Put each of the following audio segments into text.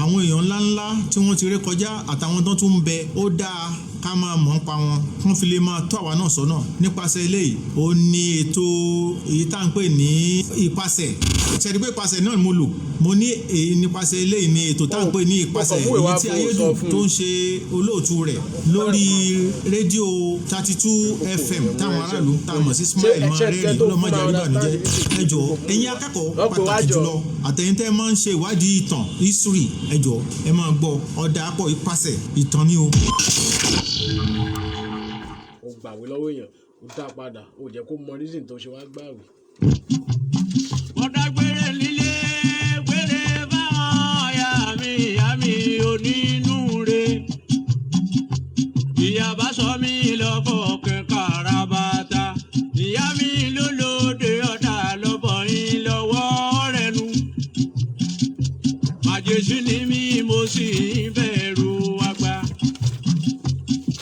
Àwọn èèyàn ńláńlá tí wọ́n ti ré kọjá àtàwọn tó tún ń bẹ, ó dáa ká máa mọ̀ ń pa wọn kán fi lè máa tọ́ àwa náà sọ́nà. Nípasẹ̀ eléyìí, ó ní ètò èyí tá à ń pè ní ìpasẹ̀ ṣẹ̀dí pé ìpasẹ̀ náà ni mo lò. Mo ní èyí nípasẹ̀ eléyìí ní ètò tá à ń pè ní ìpasẹ̀, Mo kàn mú èyí ìwà tí fún Ayédùn sọ fún tó ń ṣe olóòtú rẹ̀ lórí rédíò 32 FM, táwọn aráàlú tá a mọ̀ sí Smile máa rẹ́rìn. Ọlọ́mọdé àríbànújẹ́. Ẹ jọ̀ọ́, ẹ̀yin akẹ́kọ̀ọ́, pàtàkì jùlọ àtẹ̀yin tẹ́ máa ń ṣe ìwádìí ìtàn, history, ẹ jọ̀ọ́, ẹ máa gbọ́ ọ̀dà àpọ̀ ìpasẹ̀ ìtàn ni o. Ó gbàwé lọ́wọ́ èèyàn, ó dá padà, ó jẹ́ kó mọ reason tó ṣe wá gbàwé. Mo dágbére nílé gbére fáwọn ọ̀yà mi, ìyá mi onínúure. Ìyá bá sọ mí lọ́kọ̀ kẹ̀kẹ́ rabata. Ìyá mi ló lóde ọ̀dà lọ́bọ̀ yín lọ́wọ́ rẹ̀ nu. Màjèṣí ni mí, mo sì ń bẹ̀rù àgbà.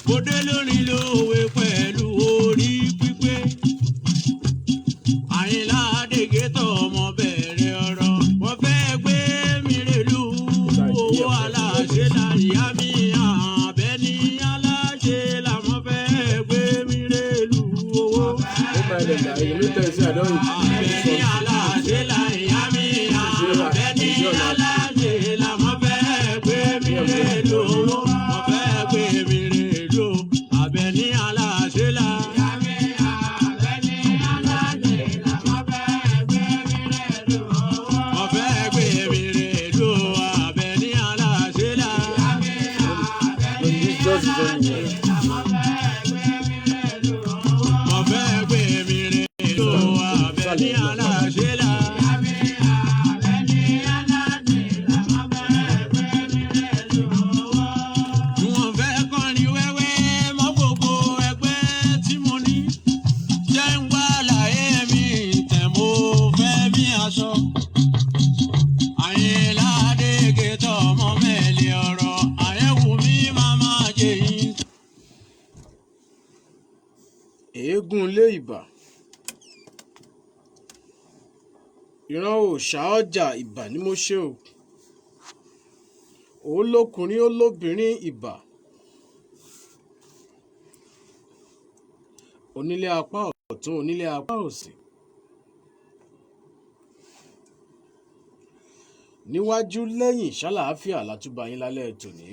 Mo dé lórí lówe pẹ̀lú orí pípé. Àyìnlá Adégétọ̀ ọmọ bẹ̀rẹ̀ ọ̀rọ̀. Wọ́n fẹ́ gbé mi rèlú owó aláṣẹ la ìyá mi àbẹ́ ní aláṣẹ làwọn fẹ́ gbé mi rèlú owó. Ó máa lè gbà èyí ló tẹ̀ sí àdéhùn. Àbẹ́ ní aláṣẹ la ìyá mi àbẹ́ ní aláṣẹ làwọn fẹ́ gbé mi rèlú owó. Wọ́n fẹ́ gbé mi rèlú àbẹ́ ní aláṣẹ la. Ìyá mi àbẹ́ ní aláṣẹ làwọn fẹ́ gbé mi rèlú owó. Wọ́n fẹ́ gbé mi rèlú àbẹ́ ní aláṣẹ la. Ìyá mi àbẹ́ ní Just is only one. Wọ́n fẹ́ gbé mi rèlú àbẹ́ ní aláṣẹ la. Ìyá mi àbẹ́ ní aláṣẹ làwọn fẹ́ gbé mi rèlú owó. Wọ́n fẹ́ kọrin wẹ́wẹ́ mọ́ gbogbo ẹgbẹ́ tí mo ní. Jẹ́ ń wá láyé mi tẹ̀, mo fẹ́ bí aṣọ. Àyìnlá Adégétọ̀ ọmọ mẹ́lẹ̀ ọ̀rọ̀ àyẹ̀wò mi máa máa jẹ yín. Eégún ilé ìbà, ìran òòṣà ọjà ìbà ni mo ṣe o. Ó lókùnrin, ó lóbìnrin, ìbà. Onílé apá ọ̀tún, onílé apá òsì. Níwájú lẹ́yìn, ṣàlàáfíà látúbà yín lálẹ́ tòní.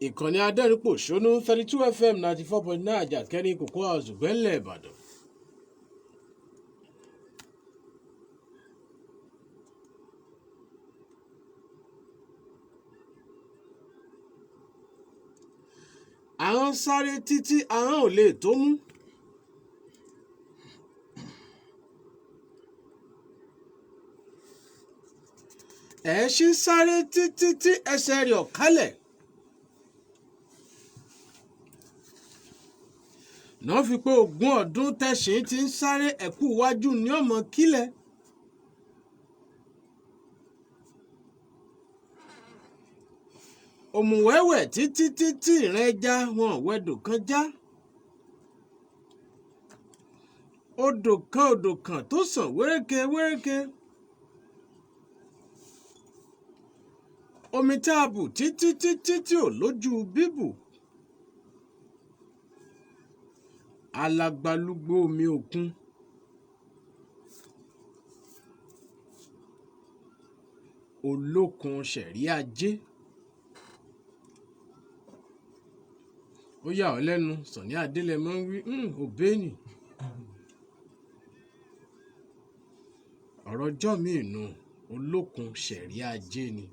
Ìkànnì adẹ́rìnpòṣónú 32 FM 94.9, Àjàkẹ́ni Cocoa House, Gbẹ́lẹ̀ Ìbàdàn. Àwọn sáré títí ahọ́n ò lè tó mú. Ẹṣin sáré títí tí ẹsẹ̀ rẹ̀ ò kálẹ̀. Náà fi pé ogún ọdún tẹ̀sìn ti ń sáré ẹ̀kú iwájú ní ọmọ kílẹ̀. Òmùwẹ́wẹ̀ títí títí ìran ẹja wọn ò wẹdò kan já. Odò kan, odò kan tó sàn wéréke wéréke. Omi tá a bù títí títí tí ò lójú bíbù. Alagbalúgbú omi òkun. Olókun ṣẹ̀rí ajé. Ó yà ọ́ lẹ́nu, Sọ̀ní Adélẹ́mọ ń wí, òbéènì. Ọ̀rọ̀ ọjọ́ mi nù, olókun ṣẹ̀rí ajé ni.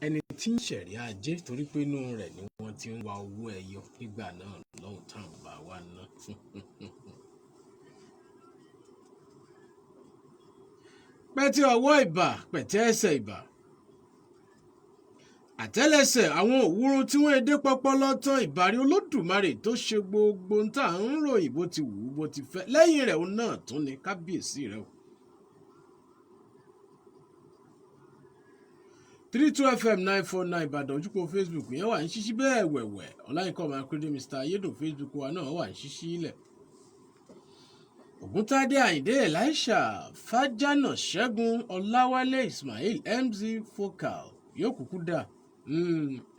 Ẹni tí ń ṣẹ̀rí ajé torí pé inú rẹ̀ ni wọ́n ti ń wa owó ẹyọ nígbà náà lọ́hùn táwọn bá wa ná. Pẹ̀tẹ́ ọwọ́ ìbà, pẹ̀tẹ́ ẹsẹ̀ ìbà. Àtẹ́lẹsẹ̀ àwọn òwúrun tí wọ́n dé pọpọlọ tán, ìbàrí Olódùmarè tó ṣe gbogbo ń tà ń ròyìn bó ti wù ú bó ti fẹ́. Lẹ́yìn rẹ̀ òun náà tún ni kábíyèsí rẹ̀ o. 32 FM 949 Ìbàdàn, ojúkò Facebook yẹn wà ń ṣíṣí bẹ́ẹ̀ wẹ̀wẹ̀. Ọláyínká ọmọ akérèdé, Mr Ayédùn, Facebook wa náà wà ń ṣíṣí ilẹ̀. Ògúntádé Àyìndé, Elisha Fájánà, Ṣẹ́gun Ọláwálé, Ismail MZ Focal, yóò kúkú dà,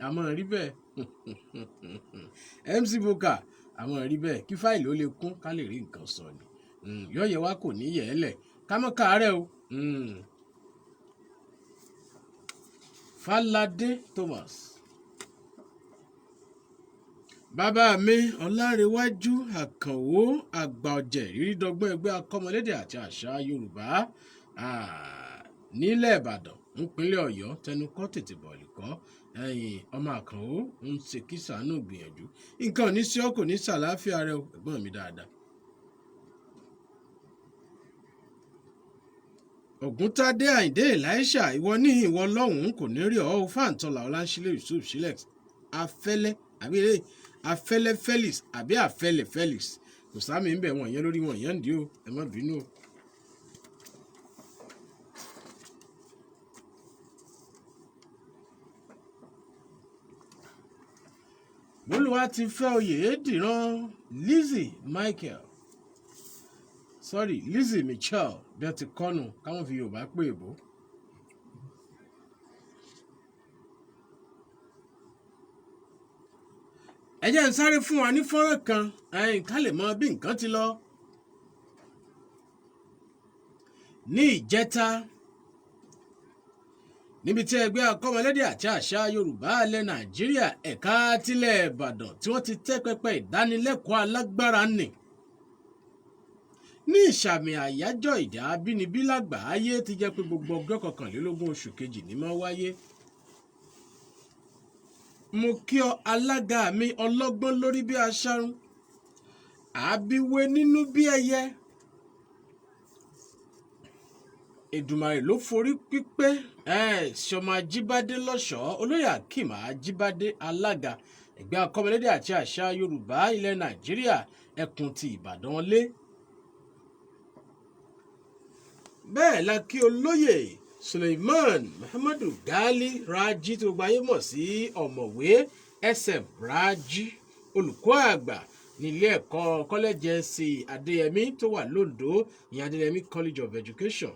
àmọ́ rí bẹ́ẹ̀. MC Vocal, àmọ́ rí bẹ́ẹ̀. Kí fáìlì ó lè kún, ká lè rí nǹkan sọ ni. Yọ̀yẹ̀ wa kò ní yẹ̀ ẹ́ lẹ̀, ká mọ́ káàárẹ̀ o. Falade Thomas, bàbá mi Ọlárẹ̀wájú Àkànwó, àgbà ọ̀jẹ̀ rírí dọ́gbọ́n ẹgbẹ́ akọ́mọlédè àti àṣà Yorùbá nílẹ̀ Ìbàdàn, nípínlẹ̀ Ọ̀yọ́, tẹnukọ́ tètè bọ̀ọ̀lì kọ́ ẹ̀yìn ọmọ Àkànwó ń ṣe kí sàánú gbìyànjú nǹkan ò ní sí ọ, kò ní sàláfíà rẹ o, ẹ̀gbọ́n mi dáadáa. Ògúntádé Àyìndé Elisha, ìwọ ní ìwọ lọ́hùn-ún, kò ní rí ọ. Fáǹtọ́là Ọláńṣílẹ̀, Yusuf Shilex, Afẹ́lẹ́ àbí eré Afẹ́lẹ́ Felix àbí Afẹ́lẹ́ Felix, kò sáàmì ń bẹ̀ wọ̀n yẹn lórí wọn yẹn ń dí o, ẹ má bínú o. Olúwa ti fẹ́ oyè dìran Lizzy Michael, sorry, Lizzy Mitchell, bí wọ́n ti kọ́nu káwọn fi Yorùbá pè é bò. Ẹ jẹ́ ń sáré fún wa ní fọ́nrán kan ẹ̀yìn ká lè mọ bí nǹkan ti lọ. Ní ìjẹta, níbi tí ẹgbẹ́ akọ́mọlédè àti àṣà Yorùbá ilẹ̀ Nàìjíríà ẹ̀ka tilẹ̀ Ìbàdàn tí wọ́n ti tẹ́ pẹpẹ ìdánilẹ́kọ̀ọ́ alágbára nì ní ìsàmì àyájọ́ ìdá abínibí lágbàáyé, ti jẹ́ pé gbogbo ọjọ́ 21 oṣù kejì ní máa wáyé. Mo kí ọ, alága mi ọlọ́gbọ́n lórí bí aṣárun, àbíwé nínú bí ẹyẹ. Èdùmàrè ló forí pípé ṣọmọ Ajíbádé lọ́ṣọ̀ọ́, olóyè Akeem Ajíbádé, alága ẹgbẹ́ akọ́mọlédè àti àṣà Yorùbá ilẹ̀ Nàìjíríà ẹkùn ti Ìbàdàn lé. Bẹ́ẹ̀ la kí olóyè Suleiman Muhammadu Gali Raji, tí gbogbo ayé mọ̀ sí ọ̀mọ̀wé SM Raji, olùkọ́ àgbà nílé ẹ̀kọ́ kọ́lẹ́jì ẹ̀sìn Adéyẹmí tó wà lóńdó, ìyẹn Adéyẹmí College of Education.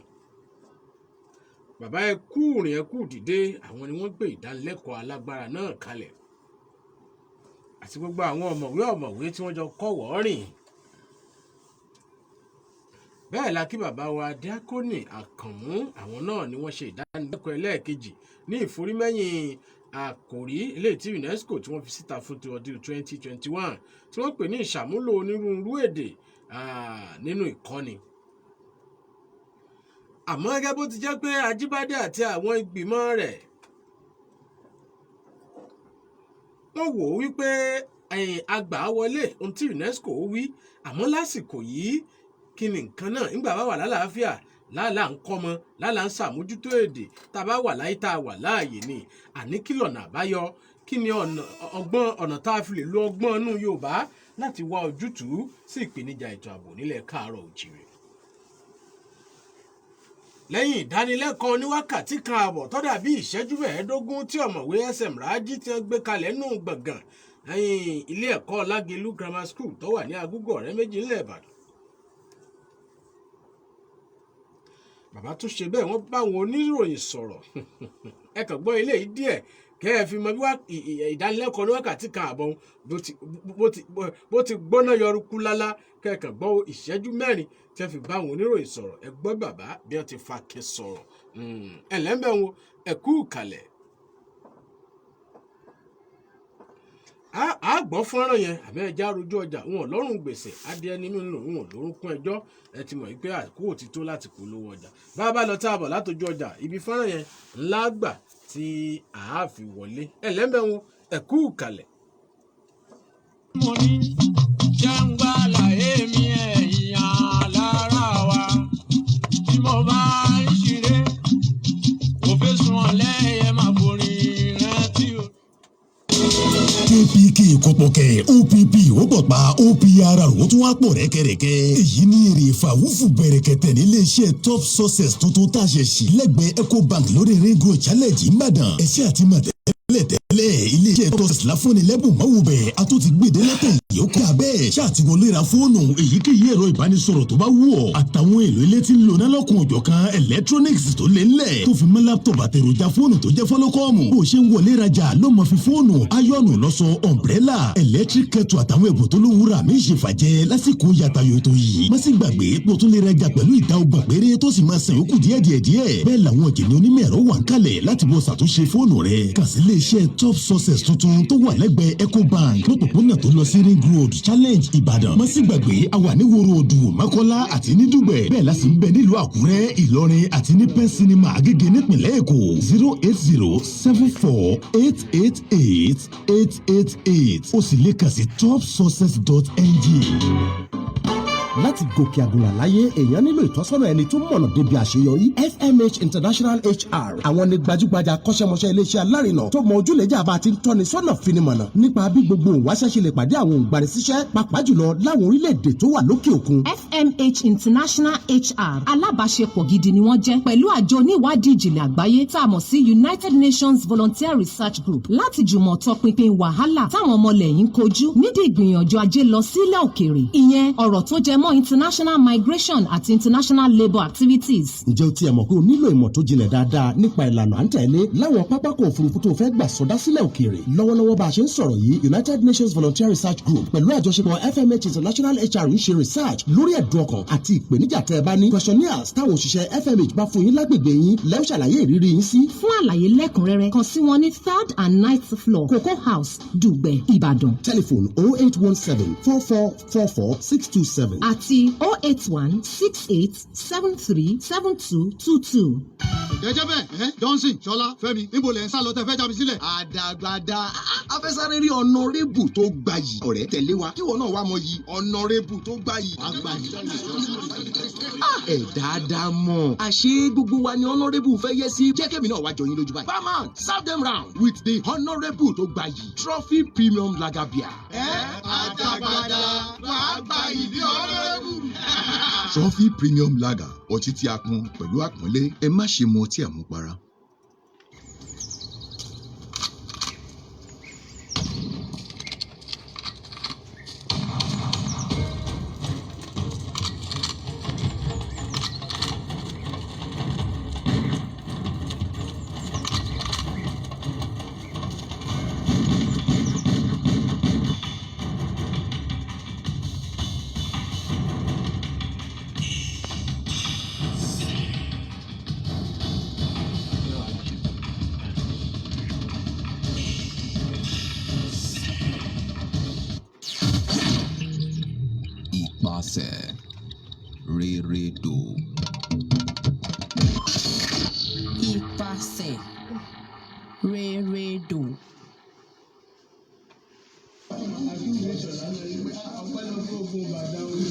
Bàbá, ẹ kú rìn, ẹ kú dìde. Àwọn ni wọ́n gbé ìdánilẹ́kọ̀ọ́ alágbára náà kalẹ̀, àti gbogbo àwọn ọ̀mọ̀wé tí wọ́n jọ kọ́wọ̀ọ́ rìn. Bẹ́ẹ̀ la kí bàbá wa Díákónì Àkànmú, àwọn náà ni wọ́n ṣe ìdánilẹ́kọ̀ọ́ ẹlẹ́ẹ̀kejì ní ìforímẹ́yìn àkòrí eléyìí tí UNESCO tí wọ́n fi síta fún ti ọdún 2021, tí wọ́n pè ní ìṣàmúlò onírúurú èdè nínú ìkọ́ni. Àmọ́ gẹ́gẹ́ bó ti jẹ́ pé Ajíbádé àti àwọn ìgbìmọ̀ rẹ̀ wọ́n wò ó wípé àgbà wọlé ohun tí UNESCO wí, àmọ́ lásìkò yìí, kí ni nǹkan náà? Nígbà bá wà lálàáfíà, láàlà ń kọ́mọ, láàlà ń ṣàmójútó èdè, tá a bá wà láyé, tá a wà láàyè ni àní, kí lọ̀nà àbáyọ? Kí ni ọ̀nà ọgbọ́n, ọ̀nà tá a fi lè lo ọgbọ́n inú Yorùbá láti wá ojútùú sí ìpèníjà ètò ààbò nílẹ̀ káàárọ̀ òjìrè? Lẹ́yìn ìdánilẹ́kọ̀ọ́ ní wákàtí kan ààbọ̀ tó dàbí ìṣẹ́jú 15 tí ọ̀mọ̀wé SM Raji ti ń gbé kalẹ̀ nù gbọ̀ngàn ilé ẹ̀kọ́ Lágelú Grammar School tó wà ní Agúgọ̀ ọ̀rẹ́ méjì ńlẹ̀ Ìbàdàn, bàbá tún ṣe bẹ́ẹ̀, wọ́n bá àwọn oníròyìn sọ̀rọ̀. Ẹ kàn gbọ́ ilé yìí díẹ̀ kẹ́ ẹ fi mọ bí ìdánilẹ́kọ̀ọ́ ní wákàtí kan ààbọ̀ bó ti gbóná yọrùkú lálá. Kẹ́ ẹ kàn gbọ́ ìṣẹ́jú 4 tí wọ́n fi bá àwọn oníròyìn sọ̀rọ̀. Ẹ gbọ́ bàbá bí wọ́n ti fa kẹ́ sọ̀rọ̀. Ẹ lẹ́ńbẹ̀ wọn, ẹ kú ìkàlẹ̀. A gbọ́ fọ́nrán yẹn, àmọ́ ẹja rojú ọjà wọn lọ́rùn gbèsè adìẹ nínú nínú wọn lórúkún ẹjọ́. Ẹ ti mọ̀ wípé àkókò ti tó láti polówó ọjà. Bá a bá lọ tá a bọ̀ látọjú ọjà, ibi fọ́nrán yẹn ńlá gbà tí a fi wọlé. Ẹ lẹ́ńbẹ̀ wọn, ẹ kú ìkàlẹ̀. Mo ní jàǹgbàlà èmi ẹ̀yìn alára wa tí mo bá ń ṣeré kò fẹ́ sùn ọ̀lẹ́yẹ máa forin rántí o. KPK kò pọ̀kẹ́, OPP ó pọ̀ pa. OPR ó tún wá pọ̀ rẹ́kẹrẹ́kẹ́. Èyí ní èrè ìfàwùfù bẹ̀rẹ̀kẹ̀tẹ̀ nílé iṣẹ́ Top Success tuntun tá a ṣe sí lẹ́gbẹ̀ẹ́ Ecobank lórí Ring Road, Challenge, Ìbàdàn. Ẹ̀ṣẹ́ àti mọ̀tẹ́ tẹ́lẹ̀tẹ́lẹ̀, iléeṣẹ́ Top Success láfúnni lẹ́bùn mọ́wùbẹ̀ a tún ti gbèdé lọ́tẹ̀ yìí. Ó kọ́ abẹ́ ṣáà ti wọlé ra fóònù, èyíkéyìí ẹ̀rọ ìbánisọ̀rọ̀ tó bá wù ọ́, àtàwọn èlò ilé tí ń lò náà lọ́kùn òjọ̀kan, electronics tó lé ńlẹ̀, tó fi mọ́ laptop àtèròjà fóònù tó jẹ́ fọ́lọ́kọ́ọ̀mù. Bó ṣe ń wọlé rajà ló mọ̀ fi fóònù, iron lọ́sọ, umbrella, electric kettle àtàwọn ẹ̀bùn tó lówó rà mí ṣe fàjẹ́ lásìkò yàtàyò ètò yìí. Má sì gbàgbé pé o tún lè rajà pẹ̀lú ìdá 30 péré, tó sì máa san yòókù díẹ̀ díẹ̀ díẹ̀. Bẹ́ẹ̀ làwọn jìnnì onímọ̀ ẹ̀rọ wà ń kalẹ̀ láti bọ́ ṣàtúnṣe fóònù rẹ̀. Kàn sí iléeṣẹ́ Top Success tuntun tó wà lẹ́gbẹ̀ẹ́ Ecobank lópòpónà tó lọ sí Ring Road, Challenge, Ìbàdàn. Má sì gbàgbé, a wà ní Woro Odù, Mọ́kọ́lá àti ní Dùgbẹ̀. Bẹ́ẹ̀ la sì ń bẹ nílùú Àkúrẹ́, Ìlọrin àti ní Pen Cinema, Agége nípìnlẹ̀ Èkó. 08074888888. O sì lè kàn sí topsuccess.ng. Láti gòkè àgùnlà láyé, èèyàn nílò ìtọ́sọ́nà ẹni tó mọ̀nà débi àṣeyọrí. FMH International HR, àwọn ní gbajúgbajà akọ́ṣẹ́mọṣẹ́ iléeṣẹ́ alárinà tó mọ ojúlẹ̀jà bá ti ń tọ́ni sọ́nà, finimọ̀nà nípa bí gbogbo òǹwáṣẹ́ ṣe lè pàdé àwọn òǹgbanisíṣẹ́, pàápàá jùlọ láwọn orílẹ̀-èdè tó wà lókè òkun. FMH International HR, alábàáṣepọ̀ gidi ni wọ́n jẹ́ pẹ̀lú àjọ oníwádìí ìjìnlẹ̀ àgbáyé tá a mọ̀ sí United Nations Volunteer Research Group láti jùmọ̀ tọpinpin wàhálà táwọn ọmọlẹ́yìn ń kojú nídìí ìgbìyànjú ajé lọ sílẹ̀ òkèèrè, ìyẹn ọ̀rọ̀ tó jẹ mọ́ international migration àti international labour activities. Ǹjẹ́ o tiẹ̀ mọ̀ pé o nílò ìmọ̀ tó jinlẹ̀ dáadáa nípa ìlànà à ń tẹ̀lé láwọn pápákọ̀ òfurufú tó fẹ́ gbà sọdá sílẹ̀ òkèèrè? Lọ́wọ́lọ́wọ́ bá a ṣe ń sọ̀rọ̀ yìí, United Nations Volunteer Research Group pẹ̀lú àjọṣepọ̀ FMH International HR ń ṣe research lórí ẹ̀dùn ọkàn àti ìpèníjà tẹ́ ẹ bá ní. Questionnaires táwọn òṣìṣẹ́ FMH bá fún yín lágbègbè yín lẹ́ ó ṣàlàyé ìrírí yín sí. Fún àlàyé lẹ́kùnrẹ́rẹ́, kàn sí wọn ní third and ninth floor, Cocoa House, Dùgbẹ̀, Ìbàdàn. Telephone 08174444627 àti 08168737222. Jẹjẹ bẹ́ẹ̀ ẹ, Johnson, Ṣọlá, Fẹ́mi, níbo lẹ ń sá lọ tẹ fẹ́ já mi sílẹ̀? Àdàgbàdà, afẹ́sáré rí honourable tó gbayì. Ọ̀rẹ́, tẹ̀lé wa kí wọn náà wá mọ yìí honourable tó gbayì. Ẹ dáadáa mọ̀, àṣé gbogbo wa ni honourable fẹ́ yẹ sí. Jẹ́ kẹ́mi náà wá jọ yín lójú báyìí. Barman, serve them round with the honourable tó gbayì, Trophy Premium Lager Beer. Ẹ àdàgbàdà, wàá gbayì bí honourable. Trophy Premium Lager, ọtí tí a pọn pẹ̀lú àpọ́nlé. Ẹ má ṣe mu ọtí àmupara. Ipasẹ̀ rérédò. Ipasẹ̀ rérédò.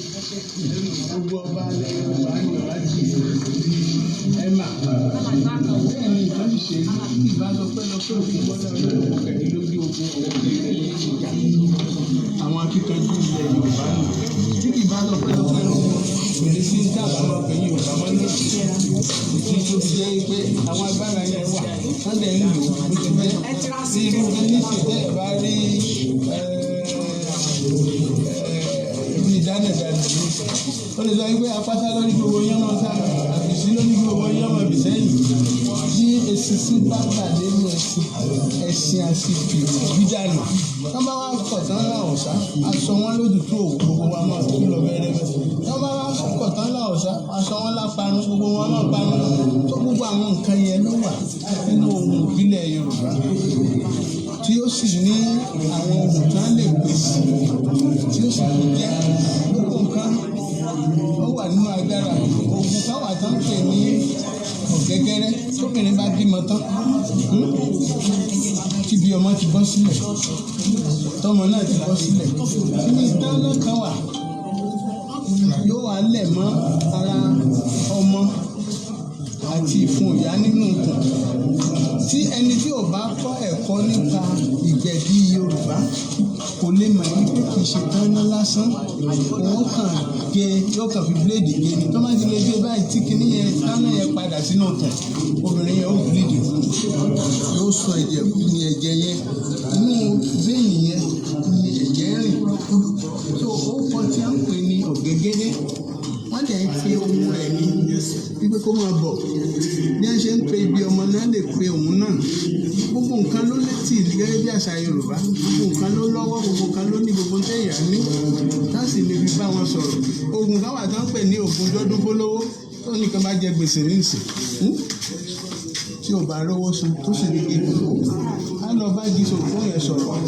Gbogbo ọba alẹ́ Yorùbá ni ọba ti di ẹ̀mà. Bẹ́ẹ̀ ni ìtàn sì ṣe rí. Ìbálòpẹ́ lọ pé òkú gbọ́dọ̀ lọ́wọ́ kẹ̀kẹ́ lójú ogun òkè ìjà. Àwọn akíkanjú ilẹ̀ Yorùbá nù. Tí kì bá lọ pẹ́ lọ́pẹ́ lọ́wọ́, kò ní sí dábàá máa pè Yorùbá mọ́ ní ìdí tó fi jẹ́ pé àwọn agbára yẹn wà, wọ́n dẹ̀ ń lò ó bó ti jẹ́. Tí irú ní tẹ́ ẹ̀ bá rí bí ìdánẹ̀dánẹ̀ ní, ó lè sọ pé apáta lórí gbogbo yánmọ sá, àbìsí lórí gbogbo yánmọ bìsẹ́yìn. Tí eṣinṣin bá pàdé ní ẹṣin, ẹṣin àti fìrì gbídànù. Tọ́ bá wá kọ̀ tán láwọ̀ sá, aṣọ wọn lójú tó òwú, gbogbo wa máa kú lọ bẹ́rẹ́bẹ́. Tọ́ bá wá kọ̀ tán láwọ̀ sá, aṣọ wọn láparun, gbogbo wọn máa parun. Tó gbogbo àwọn nǹkan yẹn ló wà nínú ohun ìbílẹ̀ Yorùbá, tí ó sì ní àwọn ohun tí wọ́n lè pèsè, tí ó sì fi jẹ́ gbogbo nǹkan ó wà nínú agbára. Oògùn kan wà tó ń pè ní ọ̀gẹ́gẹ́rẹ́. Tóbìnrin bá bímọ tán, tí bí ọmọ ti bọ́ sílẹ̀, tọmọ náà ti bọ́ sílẹ̀, tí dáná kan wà yóò wá lẹ̀ mọ́ ara ọmọ àti ìfun ìyá nínú ikùn. Tí ẹni tí ò bá kọ́ ẹ̀kọ́ nípa ìgbẹ̀bí Yorùbá kò lè mọ̀ wípé kì í ṣe tán lásán. Òun kàn gé, yóò kàn fi bíléèdì gé ni. Tó bá ti lè gé báyìí, tí kinní yẹn tánà yẹn padà sínú ọkàn obìnrin yẹn, ó bleed, yóò sọ ẹ̀jẹ̀ ní ẹ̀jẹ̀ yẹn, inú vein yẹn ní ẹ̀jẹ̀ rìn. So ó kọ tí a ń pè ní ọ̀gẹ́gẹ́dẹ́. Wọ́n dẹ̀ ń pe ohun rẹ̀ ní wípé kó máa bọ̀. Bí wọ́n ṣe ń pe ibi ọmọ náà lè pe òun náà. Gbogbo nǹkan ló létí gẹ́gẹ́ bí àṣà Yorùbá. Gbogbo nǹkan ló lọ́wọ́, gbogbo nǹkan ló ní gbogbo téèyàn ní láti lè fi bá wọn sọ̀rọ̀. Oògùn kan wà tó ń pè ní oògùn dọ́dún fólówó. Tó nìkan bá jẹ gbèsè níìsín, tí ò bá rówó san, tó sì ní kí á lọ bá jí sòkó yẹn sọ̀rọ̀,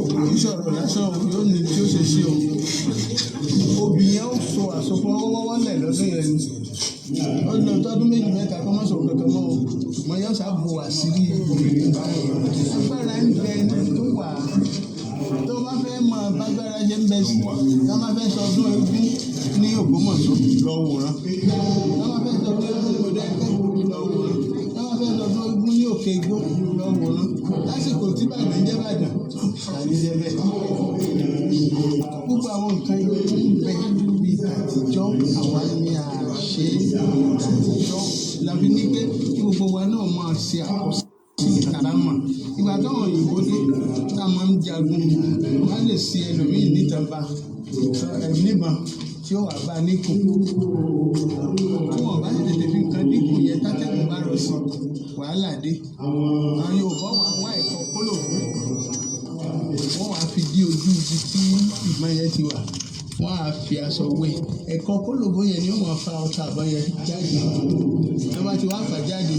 kì í sọ̀rọ̀ lásán o, yóò ní tí ó ṣe sí o. Obì yẹn ó so àsopọ̀ wọ́wọ́lẹ̀ lọ́dún yẹn ni. Ó lọ tọdún méjì mẹ́ta kó má sọ kankan mọ́ o, ṣùgbọ́n yóò ṣàbò àṣírí. Agbára ń bẹ tó wà. Tó bá fẹ́ mọ bágbára ṣe ń bẹ sí, tó bá fẹ́ sọdún eégún ní Ògbómọ̀ṣọ́, lọ wòran. Tó bá fẹ́ sọdún eégún ní Mọdákẹ́kẹ́, lọ wòran. Tó bá fẹ́ sọdún eégún ní Òkè Igbó, lọ wòran. Lásìkò tí Ìbàdàn jẹ́ Ìbàdàn tàbí jẹ́ bẹ́ẹ̀, gbogbo àwọn nǹkan yìí ń bẹ bí àtijọ́. Àwa ni a ṣe àtijọ́ làbí ní pé kí gbogbo wa náà máa ṣe àkọsílẹ̀ kàrámà. Ìgbà táwọn òyìnbó dé, tá a máa ń jagun, wọ́n á lè ṣe ẹlòmíì níta bá níbọn tí ó wà bá a níkùn. Tí wọn bá tètè fi nǹkan dínkù yẹn, tátẹ́gùn bá rọ sí, wàhálà dé. Àwọn Yorùbá wà wá ẹ̀kọ́ kólòbó, wọ́n wàá fi dí ojú ibi tí ìbọn yẹn ti wà, wọ́n á fi aṣọ wé. Ẹ̀kọ́ kólòbó yẹn ni ó máa fa ọta àbọ̀ yẹn jáde. Tó bá ti wá fà jáde,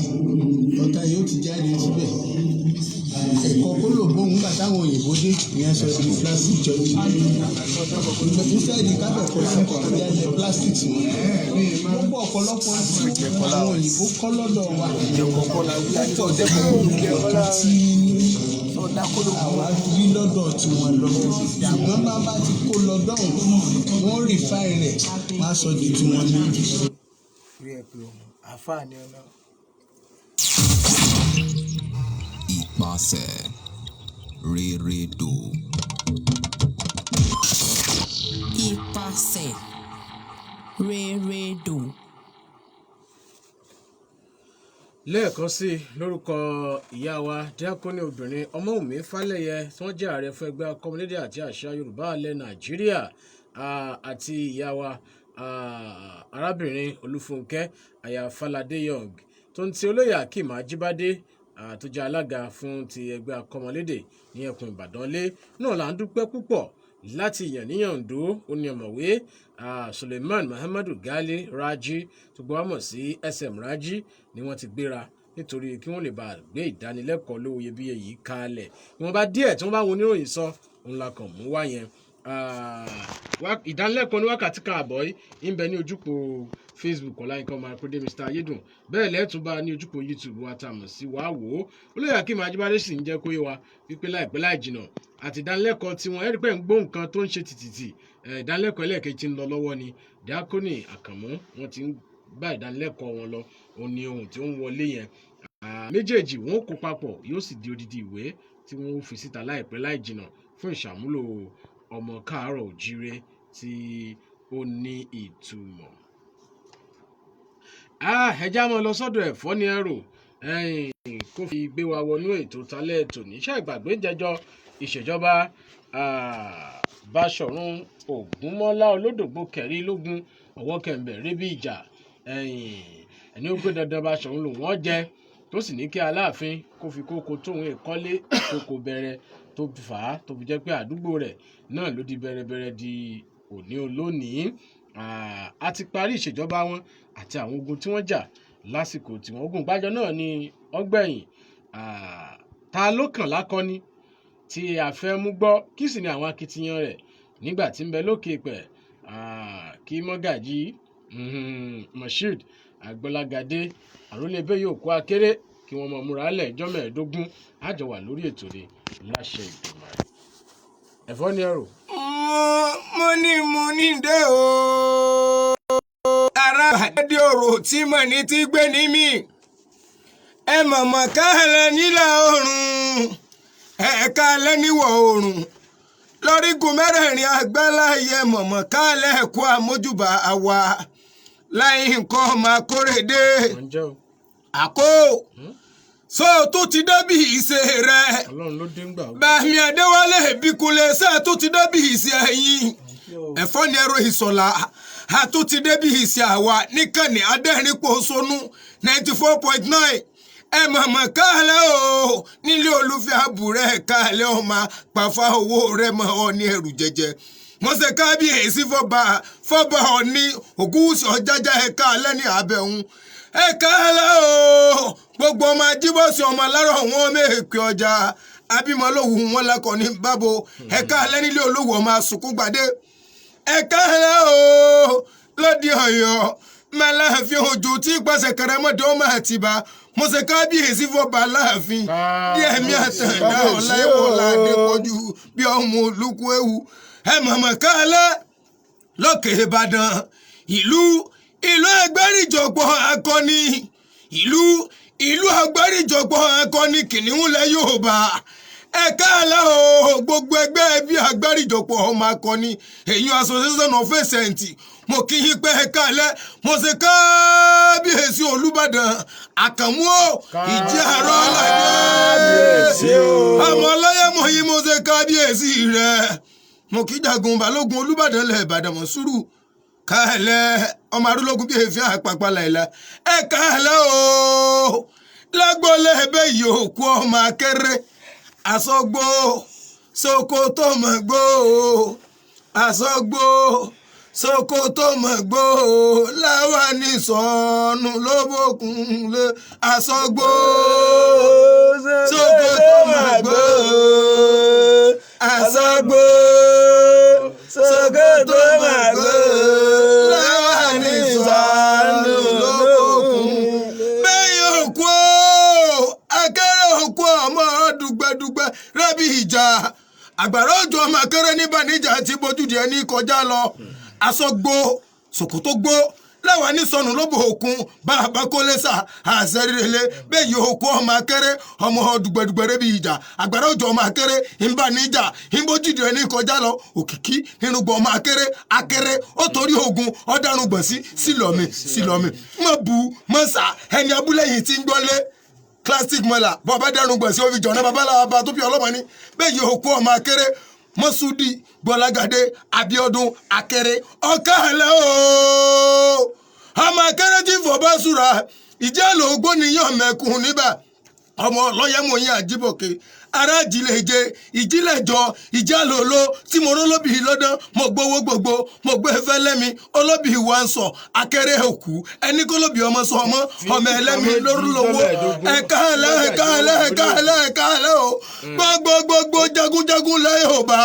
ọta yóò ti jáde síbẹ̀. Ẹ̀kọ́ kólòbó ńgbà táwọn òyìnbó dé, ìyẹn sọ di plastic judge. Instead káfẹ̀kọ́ sí ìyẹn plastic sí wọn. Gbogbo ọ̀pọ̀lọpọ̀ tí àwọn òyìnbó kọ́ lọ́dọ̀ wa pọ̀ jẹ́ nǹkan tí àwa rí lọ́dọ̀ tiwọn lọ, ṣùgbọ́n bá bá ti kó lọ dọ́hùn, wọ́n refine rẹ̀, wọ́n á sọ di tiwọn ní. Rí ẹ pé ọmọ àáfàá ni ọ̀nà. Ipasẹ̀ rérédò. Ipasẹ̀ rérédò. Lẹ́ẹ̀kan sí i, lórúkọ ìyá wa díákónì obìnrin Ọmọ́wùmí Fálẹ́yẹ, tí wọ́n jẹ́ ààrẹ fún ẹgbẹ́ akọ́mọlédè àti àṣà Yorùbá alẹ́ Nàìjíríà, àti ìyá wa arábìnrin Olúfúnkẹ́ aya Fáládé Young, tó ń ti olóyè Akeem Ajíbádé, tó jẹ́ alága fún ti ẹgbẹ́ akọ́mọlédè ní ẹkùn Ìbàdàn lé náà, là ń dúpẹ́ púpọ̀ láti yànníyàndó. Ó ní ọ̀mọ̀wé Suleiman Muhammadu Gali Raji, tó gbọ́ mọ̀ sí SM Raji, ni wọ́n ti gbéra nítorí kí wọ́n lè bá gbé ìdánilẹ́kọ̀ọ́ lówó iyebíye yìí kalẹ̀. Ìwọ̀nba díẹ̀ tí wọ́n bá wọn oníròyìn sọ òun la kàn mú wá yẹn. Ìdánilẹ́kọ̀ọ́ ní wákàtí kan àbọ̀ yìí ń bẹ ní ojúpò Facebook Ọláyínká ọmọ akódé Mr Ayédùn. Bẹ́ẹ̀ lẹ́ẹ̀tún bá ní ojúpò YouTube wa tá a mọ̀ sí wàá wò ó. Olóyè Akeem Ajíbádé sì ń jẹ́ kó yé wa wípé láìpẹ́ láì jìnà àti ìdánilẹ́kọ̀ọ́ tí wọ́n ẹ̀rí pé ń gbọ́ nǹkan tó ń ṣe tìtìtì. Ìdánilẹ́kọ̀ọ́ ẹlẹ́ẹ̀kejì ń lọ lọ́wọ́ ni Díákónì Àkànmú wọ́n ti ń bá ìdánilẹ́kọ̀ọ́ wọn lọ. Òun ni ohun tí ó ń wọlé yẹn. Méjèèjì wọn ó kó papọ̀, yóò sì di odidi ìwé tí wọ́n ó fi síta láìpẹ́ láì jìnà fún ìṣàmúlò ọmọ káàárọ̀ òjíire tí ó ní ìtumọ̀. Ẹja máa lọ sọ́dọ̀ ẹ̀fọ́ ní ẹrù kó fi gbé wa wọnú ètò talẹ́ tòní. Iṣẹ́ ìgbàgbé jẹjọ ìṣèjọba Báṣọ̀run Ògúnmọ́lá Olódògbò kẹrí lógún ọwọ́ kẹ̀ǹbẹ̀ rébí ìjà, ẹni ó gbé dandan Báṣọ̀run lòun ọ̀ jẹ, tó sì ní kí Aláàfin kó fi kókó tóun ìkọ́lé kókó bẹ̀rẹ̀, tó fà á tó fi jẹ́ pé àdúgbò rẹ̀ náà ló di bẹ̀rẹ̀bẹ̀rẹ̀ di òní olónìí. A ti parí ìṣèjọba wọn àti àwọn ogun tí wọ́n jà lásìkò tí wọ́n ogun gbájọ náà ni ọgbẹ̀yìn. Ta ló kàn lákọni tí a fẹ́ mú gbọ́? Kí sì ni àwọn akitiyan rẹ̀ nígbà tí ń bẹ lókè pẹ̀? Kí mọ́gàjí Moshood Agbọ́lágadé àrólébé yóò kó akéré kí wọ́n mọ̀ múra lẹ̀ ìjọ́ 15 àjọ wà lórí ètò rẹ̀ láṣẹ Ìdùmarè. Ẹ̀fọ́ ni ẹrù. Mo ní dé o. Ara àdé ọ̀rọ̀ tí mọ̀ ní ti gbé ní mi. Ẹ mọ̀mọ́ káàlẹ́ nílà oòrùn, ẹ̀ka alẹ́ níwọ̀ oòrùn, lórígun mẹ́rẹ̀ẹ̀rin àgbáláyé. Mọ̀mọ́ káàlẹ́, ẹ̀kọ́ àmójúbà àwa láì nǹkan ọmọ akórèdé àkó so tó ti débi ìṣe rẹ. Ọlọ́run ló dé ń gbà. Bàmí Adéwálé Ìbíkúnlé ṣe tó ti débi ìṣe ẹ̀yìn ẹ̀fọ́ ni ẹ̀rọ ìsọ̀lá àtúntì débi ìṣe àwa níkànnì adẹ́rìnpọ̀-sọnù 94.9. Ẹ mọ̀mọ́ káàlẹ́ o, nílé olùfẹ́ àbúrẹ́ káàlẹ́, ọmọ pàfà owó rẹ̀ mọ́ ọ ní ẹrù jẹjẹ. Wọ́n ṣe kábíyèsí fọba fọba Ọ̀ní Ògúnwùsì Ọ̀jájá. Ẹ káàlẹ́ ní abẹ́hùn, ẹ káàlẹ́ o. Gbogbo ọmọ ajíbọ̀sì, ọmọ alárọ̀ wọn mẹ́ẹ̀kì ọjà abímọlówù wọn lakọ ní bábo. Ẹ káàlẹ́ nílé olówó, ọmọ asùnkúngbàdé. Ẹ káàlẹ́ o, lóde Ọ̀yọ́ mẹlẹ́fin òjò tí pàṣẹ kẹrẹmọdé ọmọ Àtìbá. Mo ṣe kábíyèsí fọba Aláàfin díẹ̀ mi àtẹ̀dá ọ̀làwọ̀lá Adépọ̀jù bí ọmọ olùkú ewu. Ẹ mọ̀mọ́ káàlẹ́ lókè Ìbàdàn, ìlú ẹgbẹ́rìjọpọ̀ akọni, ìlú agbáríjọpọ̀ akọni kìnìún lẹ Yorùbá. Ẹ káàlẹ́ o, gbogbo ẹgbẹ́ ẹbí agbáríjọpọ̀ ọmọ akọni, èyí Association of Saint, mo kí yín pé ẹ káàlẹ́. Mo ṣe kábíyèsí Olúbàdàn Àkànmú o, ìjẹ́ àárọ̀ ọ̀làdé ọmọ ọlọ́yẹ̀mọ̀ yìí. Mo ṣe kábíyèsí rẹ̀. Mo kí jagun balógun Olúbàdàn lẹ̀ Ìbàdàn Mọ̀súrù káàlẹ́, ọmọ arúlógún bíi èéfín àpapà làìlà. Ẹ káàlẹ́ o, lágbólé ẹbẹ yòókù ọmọ akéré àsọgbó sokoto mọ̀gbó, àsọgbó sokoto mọ̀gbó láwa ní sọnù lóbókun lé, àsọgbó sokoto mọ̀gbó, àsọgbó sokoto mọ̀gbó láwa ní sọnù lóbókun. Bẹ́ẹ̀ yòókù akéré òkú ọmọ dùgbẹ́dùgbẹ́ rẹ́bí ìjà àgbàrá òjò, ọmọ akéré níbà níjà tí bójúdi ẹni kọjá lọ. Aṣọ gbó ṣòkòtò gbó láwa ní sọnù lóbò òkun bàbá kólésà àṣẹrẹlẹ. Bẹ́ẹ̀ yóò kó ọmọ akéré ọmọ dùgbẹ́dùgbẹ́ rẹ́bí ìjà àgbàrá òjò, ọmọ akéré ńbà níjà ńbójúdi ẹni kọjá lọ. Òkìkí nínú gbọ́ ọmọ akéré akéré ó torí ogun ọ̀daràn gbọ̀nsí sílọ̀mì sílọ̀mì mọ̀ bu mọ̀ sà ẹni abúlé yìí ti ń gbọ́lé classic mọ́là bọ́ọ̀bá dẹrùn gbọ̀nsẹ̀ ó fi jọ̀nà babaláwa bá tó fi ọlọ́mọ ní. Bẹ́ẹ̀ yóò kó ọmọ akéré Mọ́súdì Gbọ́lágadé Abíọ́dún akéré ọ̀kàlẹ̀ ooo, ọmọ akéré tí fọba sùrà ìjẹ́ lóògbó níyàn mẹ́kùn níbà, ọmọ ọlọ́yẹ̀mọ̀yìn àjíbọ̀kẹ́ ará ìjìlẹ̀jẹ ìjìlẹ̀jọ ìjàlólo tí mo rólóbì lọ́dán. Mo gbowó gbogbo mo gbé fẹ́lẹ́mi olóbì wa ń sọ akéré òkú ẹni kó lóbì ọmọ sọ ọmọ ọmọ ẹlẹ́mi lórúlówó. Ẹ̀ka ẹ̀lẹ́ ẹ̀ka ẹ̀lẹ́ ẹ̀ka ẹ̀lẹ́ ẹ̀ka ẹ̀lẹ́ o, gbogbo gbogbo jagunjagun lẹ́yìn ọba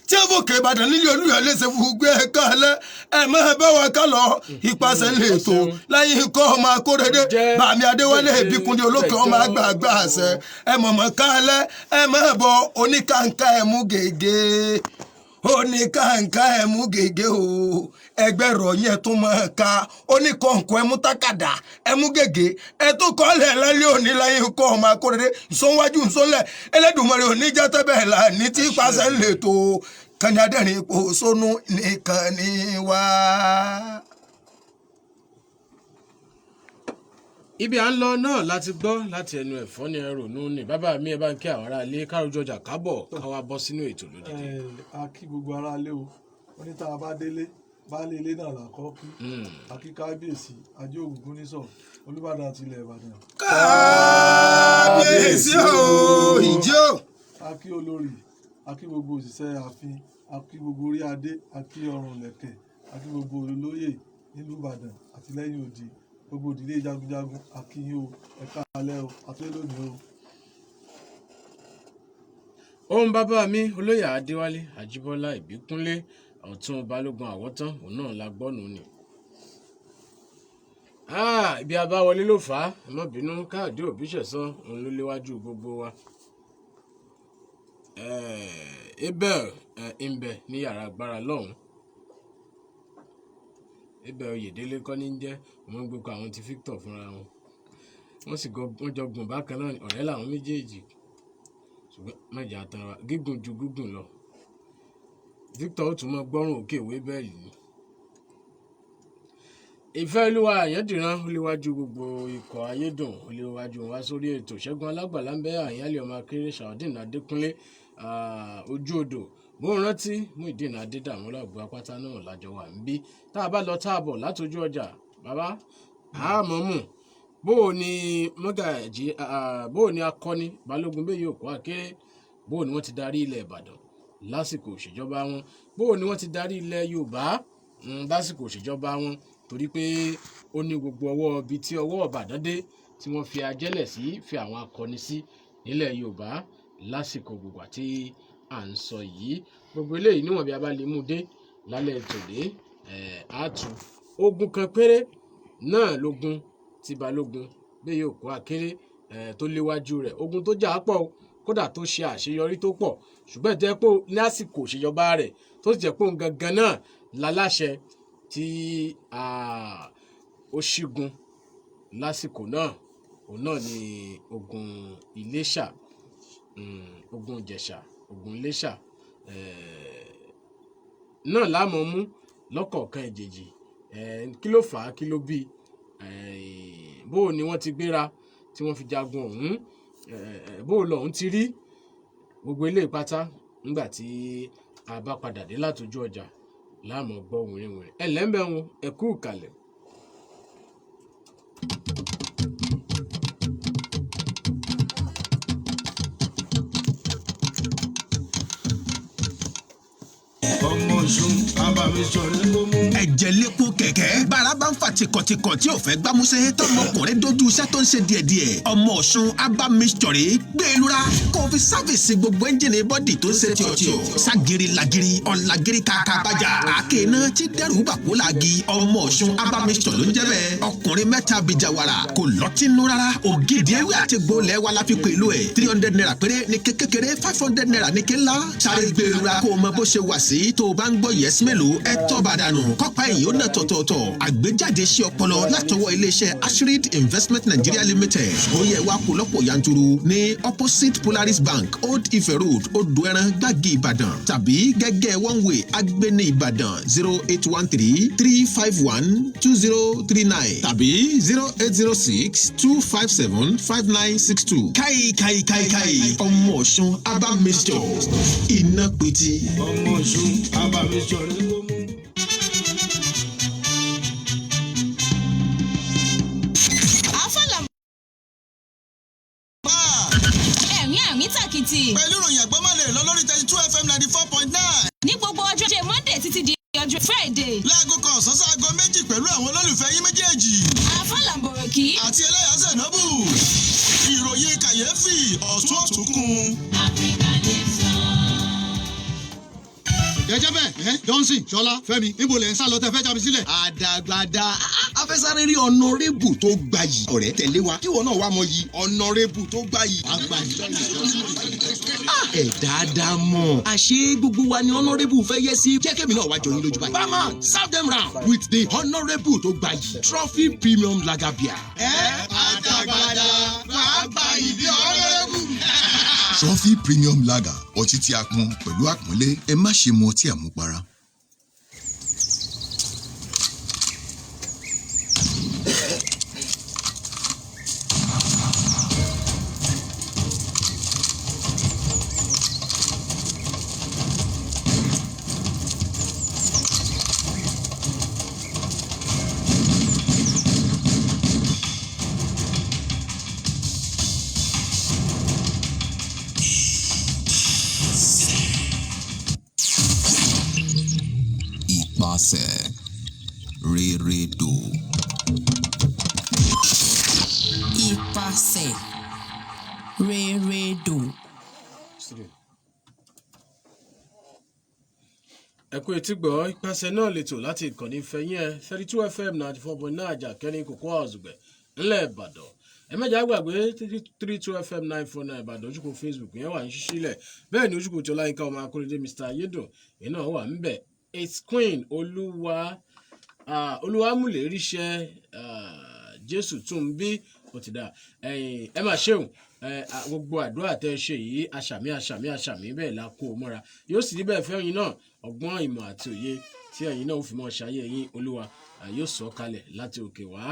tí ó fòkè Ìbàdàn nílé Olúyọ̀lé ṣe fún gbé. Ẹ̀ka ẹ̀lẹ́, ẹ̀ máa bá wa ká lọ ìpàṣẹ lè tó láyé ikọ́ ọmọ akóredé bàmí Adéwálé Ìbíkúndé olókè ọmọ àgbààgbà àṣẹ. Ẹ mọ̀mọ́ ká ẹlẹ́, ẹ máa bọ oníkàǹkà ẹ̀ mú gègé, oníkàǹkà ẹ̀ mú gègé o, ẹgbẹ́ rọ̀ yẹn tún máa ka oníkọ̀ǹkọ̀ ẹ̀ mú tákàdá ẹ̀ mú gègé ẹ̀ tó kọ́lẹ̀ lálẹ́ òní láyé ikọ́ ọmọ akóredé nsọ́nwájú nsọ́nlẹ̀ Ẹlẹ́dùmarè oníjà tẹ́bẹ̀ là ní tí pàṣẹ lè tó kàní adẹ́rìn ipò sónú nìkan ní wá. Ibi à ń lọ náà láti gbọ́ láti ẹnu ẹ̀fọ́ ní ẹrù nù ní bàbá mi. Ẹ bá ń kí àwọn ará ilé káròjọ ọjà kábọ̀ káwá bọ́ sínú ètò lódìdí. A kí gbogbo ará ilé o. Wọ́n ní tá a bá délé, baálé ilé náà là kọ́ kí. A kí kábíyèsí Ajé Ògúngún nísọ̀, Olúbàdàn àti ilẹ̀ Ìbàdàn. Kábíyèsí o, ìjó. A kí olórí, a kí gbogbo òṣìṣẹ́ ààfin, a kí gbogbo orí adé, a kí ọrùn lẹ̀kẹ̀, a kí gbogbo olóyè nílùú Ìbàdàn àti lẹ́yìn odi, gbogbo ìdílé jagunjagun, a kí yín o. Ẹ káalẹ́ o, àti lónìí o. Ohun bàbá mi olóyè Adéwálé Àjíbọ́lá Ìbíkúnlé, ọ̀tún balógun àwọ̀tán, òun náà la gbọ́ nù ni. Ibi abáwọlé ló fà á, ẹ má bínú. Káàdé Òbíṣẹ̀sán òun ló léwájú gbogbo wa. Abel ń bẹ ní yàrá agbára lọ́hùn. Abel Oyèdélé kọ́ ní jẹ́ wọ́n ń gbé kọ àwọn ti Victor fúnra wọn. Wọ́n sì wọ́n jọ gùn bákan náà, ọ̀rẹ́ làwọn méjèèjì, ṣùgbọ́n mẹ́jà tara gígùn ju gígùn lọ. Victor ó tún mọ gbọ́rùn òkè ìwé bẹ́ẹ̀ yìí. Ìfẹ́ Olúwa Àyàndìran olúwájú gbogbo ikọ̀ ayédùn olúwájú wá sórí ètò. Ṣẹ́gun Alágbàlá ń bẹ́ Àyànlé ọmọ akéré, Sàwọ́dìn Adékúnlé, ojú odò mo ń rántí Muyideen Adédàmọ́lá, ògbó apáta náà lájọ wà ń bí. Tá a bá lọ tá a bọ̀ látọjú ọjà, bàbá àmọ́mù, bó o ní mọ́gàjì, bó o ní akọni Balógun bẹ́ẹ̀ yóò kó akéré, bó o ní wọ́n ti darí ilẹ̀ Ìbàdàn lásìkò òṣèjọba wọn, bó o ní wọ́n ti darí ilẹ̀ Yorùbá lásìkò òṣèjọba wọn, torí pé ó ní gbogbo ọwọ́ ibi tí ọwọ́ Ìbàdàn dé tí wọ́n fi ajẹ́lẹ̀ sí, fi àwọn akọni sí nílẹ̀ Yorùbá lásìkò gbogbo àti à ń sọ yìí. Gbogbo eléyìí níwọ̀n bí a bá lè mú dé lálẹ́ tòde àtú ogun kan péré náà lógun tí Balógun bẹ́ẹ̀ yóò kó akéré tó léwájú rẹ̀. Ogun tó jà á pọ̀ o, kódà tó ṣe àṣeyọrí tó pọ̀, ṣùgbọ́n ìtẹ́ pé ní àsìkò òṣèjọba rẹ̀ tó sì jẹ́ pé òun gangan náà láláṣẹ tí ó ṣígun lásìkò náà, òun náà ni ogun Iléṣà, ogun Ìjẹ̀ṣà, ogun Iléṣà náà láàmú mú lọ́kọ̀ọ̀kan ìjèjì. Kí ló fà á? Kí ló bí? Bó o ni wọ́n ti gbéra tí wọ́n fi jagun ọ̀hún? Bó o lọ́hún ti rí gbogbo ilé ìpátá nígbà tí a bá padà dé látọjú ọjà láàmú gbọ́ wìrìwìrì. Ẹ lẹ́ńbẹ̀ wọn, ẹ kú ìkàlẹ̀. Ọmọ Ọ̀ṣun abàmì sọ̀rọ̀ ló mú. Ẹ̀jẹ̀ lépo kẹ̀kẹ́ bára bá ń fa tìkọ̀tìkọ̀ tí ò fẹ́ gbámúsẹ́, tọmọkùnrin dojú iṣẹ́ tó ń ṣe díẹ̀díẹ̀. Ọmọ Ọ̀ṣun herbal mixture, gbé e lura kó o fi service gbogbo ẹ́ńjìnì body tó ń ṣe tíọ̀tíọ̀ ságiri lagiri ọ̀làgiri kàkà bàjá àáké iná tí dẹ́rù bàkó làgì. Ọmọ Ọ̀ṣun herbal mixture ló ń jẹ́ bẹ́ẹ̀. Ọkùnrin mẹ́ta bìjàwàrà kò lọ́tínú rárá. Ògidì ewé àti gbolẹ̀ wa la fi pèlú ẹ̀. ₦300 péré ní kékeré, ₦500 ní ké ńlá. Sáré gbé e lura kó o mọ bó ṣe wà sí. Tó o bá ń gbọ́ yẹ́sí mélòó ẹ tọ́ bá dànù kọ́pá èyí ó nà tọ̀tọ̀tọ̀. Àgbéjáde sí ọpọlọ látọwọ́ iléeṣẹ́ Ashrid Investment Nigeria Limited. Ó yẹ wá kó lọ́pọ̀ yanturu ní opposite Polaris Bank, Old Ife Road, Odòẹran, Gbági, Ìbàdàn, tàbí gẹ́gẹ́ one way, Agbeni, Ìbàdàn, 08133512039 tàbí 08062575962. Káì káì káì káì, Ọmọ Ọ̀ṣun herbal mixture, iná pétí. Ọmọ Ọ̀ṣun abàmì sọ̀rọ̀ ló mú. Àfàlà ẹ̀rín àrín tàkìtì. Pẹ̀lú ìròyìn àgbọ́mọ̀lẹ̀ lọ lórí 32 FM 94.9. Ní gbogbo ọjọ́ Ajé Monday títí di ọjọ́ Friday. Láago 1 ọ̀sán sáago 2 pẹ̀lú àwọn olólùfẹ́ yín méjèèjì. Àfàlà bòròkì. Àti ẹlẹ́yà Sẹ̀nọ́bù. Ìròyìn kàyéfì ọ̀tún ọ̀túnkún. Jẹjẹ bẹ́ẹ̀, Johnson, Ṣọlá, Fẹ́mi, níbo lẹ ń sá lọ tẹ fẹ́ já mi sílẹ̀? Àdàgbàdà afẹsáré rí honourable tó gbayì. Ọ̀rẹ́, tẹ̀lé wa kí wọn náà wá mọ yìí honourable tó gbayì. Ẹ dáadáa mọ̀, àṣé gbogbo wa ni honourable fẹ́ yẹ sí. Jẹ́ kémi náà wá jọ yín lójú báyìí. Barman, serve them round with the honourable tó gbayì, Trophy Premium Lager Beer. Ẹ àdàgbàdà wàá gba ìdí honourable. Trophy Premium Lager, ọtí tí a pọn pẹ̀lú àpọ́nlé. Ẹ má ṣe mu ọtí àmupara. Ipasẹ̀ rérédò. Ipasẹ̀ rérédò. Ẹ kú etí gbọ́ ìpàṣẹ náà lẹ́tọ̀ láti ìkànnì ìfẹ̀yìn ẹ̀ 32 FM 94.9, àjà kẹrin kòkó àzùgbẹ̀ ńlẹ̀ Ìbàdàn. Ẹ mẹ́jà gbàgbé 32 FM 949 Ìbàdàn. Ojúkò Facebook yẹn wà ní ṣíṣílẹ̀, bẹ́ẹ̀ ni ojúkò tí Ọláyínká ọmọ Akóredé Mr Ayédùn yẹn náà wà ń bẹ̀. It's Queen Olúwa, Olúwamúlẹ̀ríṣẹ́ Jésù tún bí Ó ti dáa. Ẹ̀yin, ẹ máa ṣeun. Gbogbo àdúrà tẹ́ ẹ ṣe yìí, àṣàmì, àṣàmì, àṣàmì, bẹ́ẹ̀ la kó o mọ́ra, yóò sì rí bẹ́ẹ̀ fẹ́yìn náà. Ọgbọ́n, ìmọ̀ àti òye tí ẹ̀yin náà ó fi mọ́ ṣayé yín, Olúwa yóò sọ kalẹ̀ láti òkè wá.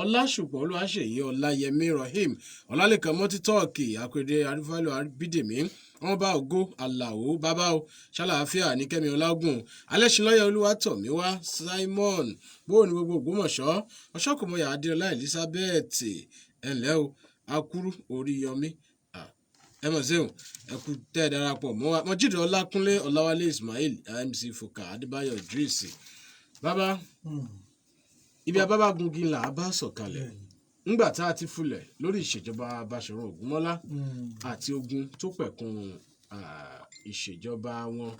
Ọlásùpọ̀ Olúwaṣèyí, Ọláyẹmí Rahim, Ọlálẹ́kan, Mọ́títọ́ọ̀kì Àpèdè, Arífálò Bídèmí, wọn bá ògo Àlàó bàbá o, ṣàlàáfíà ní Kẹ́mi Ọlágùn, Alẹ́sìnlọ́yẹ̀, Olúwatọ̀míwá Simon, bóò ní gbogbo Ògbómọ̀ṣọ́, Ọ̀ṣọ́kùnmọ̀yà Adéọlá Elizabeth, ẹ̀ǹlẹ́ o, Akúrú Oríyọmí, ẹ mọ̀ sí o, ẹ kú tẹ́ ẹ darapọ̀ mọ́ wa. Mọ̀jídọ̀ Ọlákúnlé, Ọláwálé Ismail, MC Foka, Adébáyọ̀ Idris. Bàbá, ibi abábágungi là á bá sọ̀kalẹ̀. Ńgbà tá a ti fulẹ̀ lórí ìṣèjọba Báṣọ̀run Ògúnmọ́lá àti ogun tó pẹ̀kun ìṣèjọba wọn,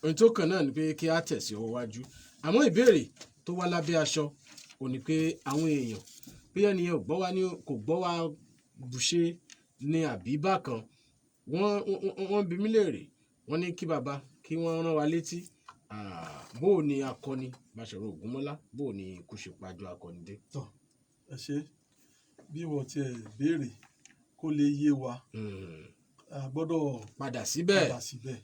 ohun tó kàn náà ni pé kí á tẹ̀sí ọwọ́ wájú. Àmọ́ ìbéèrè tó wá lábẹ́ aṣọ ò ní pé àwọn èèyàn, bí ẹnìyẹn ò gbọ́ wa ní kò gbọ́ wa bùṣe ní àbí bákan, wọ́n bi mí léèrè, wọ́n ní kí bàbá kí wọ́n rán wa létí, bó o ní akọni Báṣọ̀run Ògúnmọ́lá, bó o ní ikú ṣe pajú akọni dé. Tọ, ẹ ṣe. Bí wọ́n tiẹ̀ béèrè, kó lè yé wa, a gbọ́dọ̀ padà síbẹ̀. Padà síbẹ̀.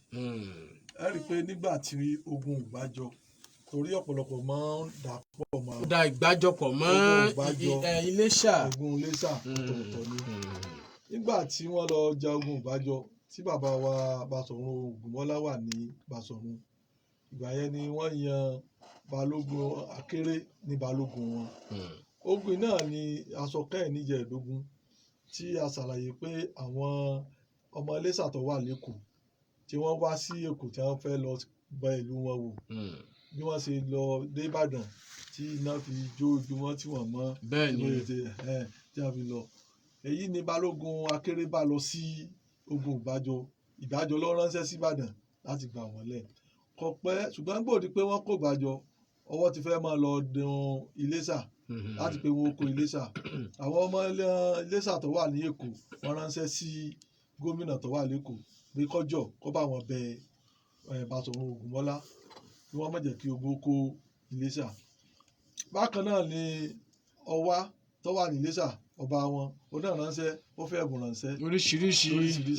Ẹ rí i pé nígbà tí ogun Ìgbàjọ, torí ọ̀pọ̀lọpọ̀ máa ń dà pọ̀ mọ́ Ó da ìgbàjọpọ̀ mọ́ ogun Ìgbàjọ, Iléṣà. Ogun Iléṣà ọ̀tọ̀ọ̀tọ̀ ni. Nígbà tí wọ́n lọ ja ogun Ìgbàjọ, tí bàbá wa Basọ̀run Ògúnmọ́lá wà ní Basọ̀run, ìgbà yẹn ni wọ́n yan Balógun Akéré ní balógun wọn. Ogun náà ni aṣọ kẹ́hìn níjẹ̀ẹ́dógún tí a ṣàlàyé pé àwọn ọmọ Iléṣà tó wà lẹ́kọ̀ọ́, tí wọ́n wá sí Èkó, tí wọ́n fẹ́ lọ bẹ ìlú wọn wò, bí wọ́n ṣe lọ dé Ìbàdàn tí iná fi jó ojú wọn tí wọ́n mọ́ Bẹ́ẹ̀ ni. tí wọ́n fi lọ. Èyí ni Balógun Akéré bá lọ sí ogun Ìgbàjọ. Ìgbàjọ ló ránṣẹ́ sí Ìbàdàn láti gbà wọ́n lẹ̀. Kò pẹ́, ṣùgbọ́n gbòdì pé wọ́n kó Ìgbàjọ, ọwọ́ ti fẹ́ máa lọ dun Iléṣà láti pé wọ́n kó Iléṣà. Àwọn ọmọ Iléṣà tó wà ní Èkó, wọ́n ránṣẹ́ sí gómìnà tó wà lẹ́kọ̀ọ́ pé kọjọ kó bá wọn bẹ Basọ̀run Ògúnmọ́lá kí wọ́n má jẹ́ kí ogun kó Iléṣà. Bákan náà ni Ọwá tó wà ní Iléṣà, ọba wọn, ó náà ránṣẹ́, ó fẹ́ ẹ̀bùn ránṣẹ́ oríṣiríṣi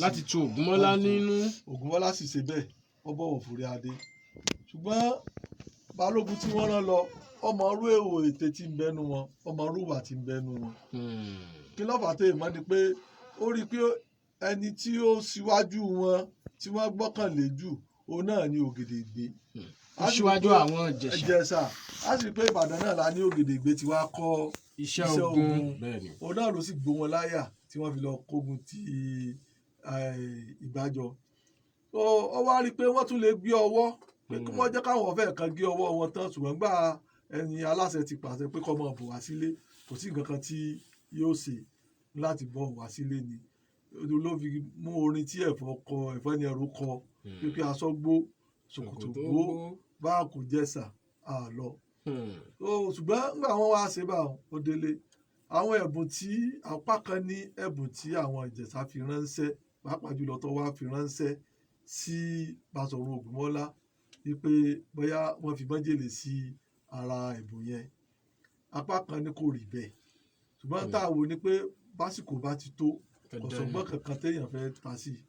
láti tu Ògúnmọ́lá nínú. Ògúnmọ́lá sì ṣe bẹ́ẹ̀, ó bọ̀wọ̀ fúri adé. Ṣùgbọ́n balógun tí wọ́n rán lọ, ọmọ orú èrò ètè tí ń bẹnu wọn, ọmọ orú ìwà tí ń bẹnu wọn. Kí ló fà á tó ìmọ̀ ni pé ó rí i pé ẹni tí ó ṣíwájú wọn tí wọ́n gbọ́kànlé jù, òun náà ni Ògèdèngbé. Ó ṣíwájú àwọn Ìjẹ̀ṣà. Ìjẹ̀ṣà. A sì rí i pé Ìbàdàn náà la ní Ògèdèngbé tí wàá kọ́ iṣẹ́ ogun. Bẹ́ẹ̀ni. Òun náà ló sì gbó wọn láyà tí wọ́n fi lọ kógun ti Ìgbàjọ. Ó wá rí i pé wọ́n tún lè gbé ọwọ́ pé kí wọ́n jẹ́ káwọn fẹ́ẹ̀ kan gé ọwọ́ wọn tán, ṣùgbọ́n gbà ẹni aláṣẹ ti pàṣẹ pé kó máa bọ̀ wá sílé, kò sí nǹkan kan tí yóò ṣe láti bọ̀ wá sílé ni ló fi mú orin tí ẹ̀fọ́ kọ, ẹ̀fọ́ ẹni ẹ̀rú kọ pé aṣọ gbó, ṣòkòtò gbó, bá kò jẹ́sà àlọ́. Ṣùgbọ́n nígbà wọn wá ṣe bá wọn, ó délé, àwọn ẹ̀bùn tí apá kan ní, ẹ̀bùn tí àwọn Ìjẹ̀ṣà fi ránṣẹ́, pàápàá jùlọ tó wá fi ránṣẹ́ sí Basọ̀run Ògúnmọ́lá, wípé bóyá wọ́n fi májèlé sí ara ẹ̀bùn yẹn, apá kan ní kò rí bẹ́ẹ̀. Ṣùgbọ́n tá a wò ni pé básìkò bá ti tó, kò sọgbọ́n kankan téèyàn fẹ́ ta sí i.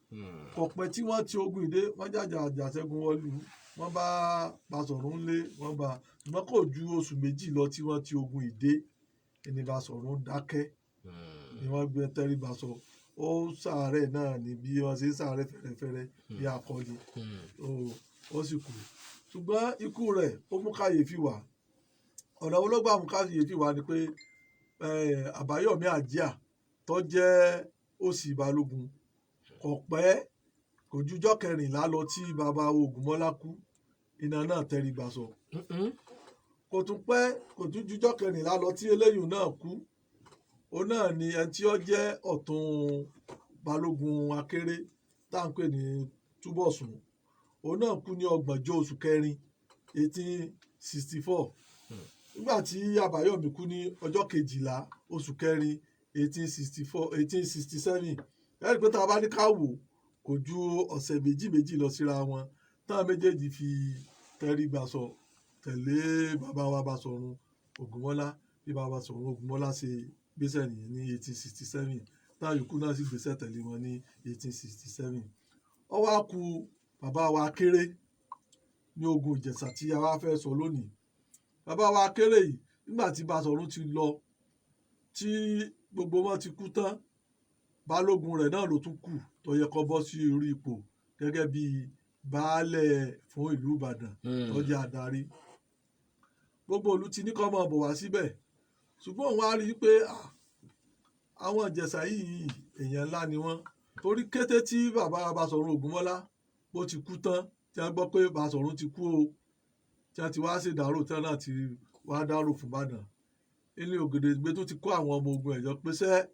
Kò pẹ́ tí wọ́n ti ogun ìdè, wọ́n jàjà àjàṣẹ́gun, wọn lù wọ́n bá Basọ̀run lé wọ́n bá. Ṣùgbọ́n kò ju oṣù 2 lọ tí wọ́n ti ogun ìdè, ẹni Basọ̀run dákẹ́ ni wọ́n gbé tẹríba sọ. Ó ṣàárẹ̀ náà ni bí wọ́n ṣe ń ṣàárẹ̀ fẹ́rẹ́fẹ́rẹ́ bí akọni, ó sì kú. Ṣùgbọ́n ikú rẹ̀ ó mú kàyéfì wá. Ọ̀nà wo ló gbà mú kàyéfì wá ni pé Àbáyọ̀mí Àjíà tó jẹ́ òsì balógun, kò pẹ́, kò jújọ́ 14 lọ tí bàbá Ògúnmọ́lá kú, iná náà tẹríba sọ. Kò tún pẹ́, kò tún jújọ́ 14 lọ tí eléyìí náà kú. Òun náà ni ẹni tí ó jẹ́ ọ̀tún balógun Akéré tá à ń pè ní Túbọ̀sún. Òun náà kú ní ọgbọ̀njọ́ oṣù kẹrin 1864. Nígbà tí Àbáyọ̀mí kú ní ọjọ́ 12 oṣù kẹrin 1864, 1867, ẹ̀rí pé tá a bá ní ká wò, kò ju ọ̀sẹ̀ méjì méjì lọ síra wọn táwọn méjèèjì fi tẹrígbà sọ tẹ̀lé bàbá wa Basọ̀run Ògúnmọ́lá. Bí bàbá Ṣọ̀ún Ògúnmọ́lá ṣe gbéṣẹ́ nìyẹn ní 1867, táwọn yòókù náà sì gbéṣẹ́ tẹ̀lé wọn ní 1867. Ó wá ku bàbá wa Akéré ní ogun Ìjẹ̀ṣà tí a wá fẹ́ sọ lónìí. Bàbá wa Akéré yìí, nígbà tí Basọ̀run ti lọ, tí gbogbo wọn ti kú tán, balógun rẹ̀ náà ló tún kù tó yẹ kó bọ́ sí orí ipò gẹ́gẹ́ bí baálẹ̀ fún ìlú Ìbàdàn tó jẹ́ adarí. Gbogbo ìlú ti ní kó máa bọ̀ wá síbẹ̀, ṣùgbọ́n òun á rí i pé àwọn Ìjẹ̀ṣà yìí, èèyàn ńlá ni wọ́n, torí kété tí bàbá Basọ̀run Ògúnmọ́lá bó ti kú tán, tí wọ́n gbọ́ pé Basọ̀run ti kú o, tí wọ́n ti wá ṣèdárò, tí wọ́n náà ti wá dárò fún Ìbàdàn, ilé Ògèdèngbé tó ti kó àwọn ọmọ ogun ẹ̀jọ́ pé sẹ́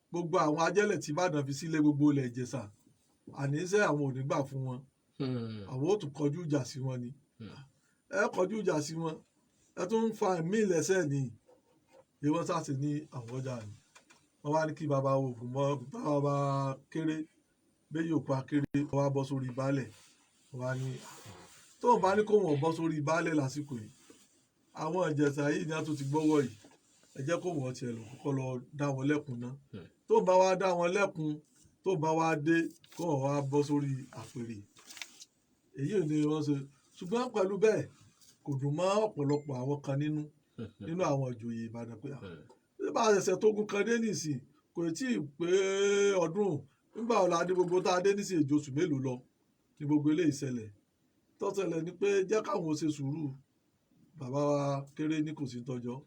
gbogbo àwọn ajẹ́lẹ̀ tí Ìbàdàn fi sílé gbogbo ilẹ̀ Ìjẹ̀ṣà, àníṣe àwọn ò ní gbà fún wọn, àwọn ò tún kọjú ìjà sí wọn ni. Ẹ kọjú ìjà sí wọn, ẹ tún ń fa ẹ̀mí lẹ́sẹ̀ ni bí wọ́n ṣàṣì ní àwọn ọjà ni. Wọ́n wá ní kí bàbá Ògùn mọ́ bàbá Kéré bẹ́ẹ̀ òkú Akéré, wọ́n wá bọ́ sórí baálẹ̀. Wọ́n wá ní tóun bá ní kó wọ́n bọ́ sórí baálẹ̀ lásìkò yìí, àwọn Ìjẹ̀ṣà yìí ni wọ́n tún ti gbọ́wọ́ yìí, ẹ jẹ́ kó wọ́n tiẹ̀ lọ kọ́kọ́ lọ dá wọn lẹ́kun ná. Tóun bá wá dá wọn lẹ́kun, tóun bá wá dé, kó wọ́n wá bọ́ sórí àpèrè. Èyí ò ní wọ́n ṣe, ṣùgbọ́n pẹ̀lú bẹ́ẹ̀, kò dùn mọ́ ọ̀pọ̀lọpọ̀ àwọn kan nínú àwọn ìjòyè Ìbàdàn pé bí bá a ṣẹ̀ṣẹ̀ tógun kan dé nìsín, kò tí ì pé ọdún nígbà ọ̀la dé, gbogbo tá a dé nísìn èjò oṣù mélòó lọ ní gbogbo eléyìí ṣẹlẹ̀. Tó ṣẹlẹ̀ ni pé jẹ́ káwọn ó ṣe sùúrù. Bàbá wa Kéré ní kò sí tọjọ́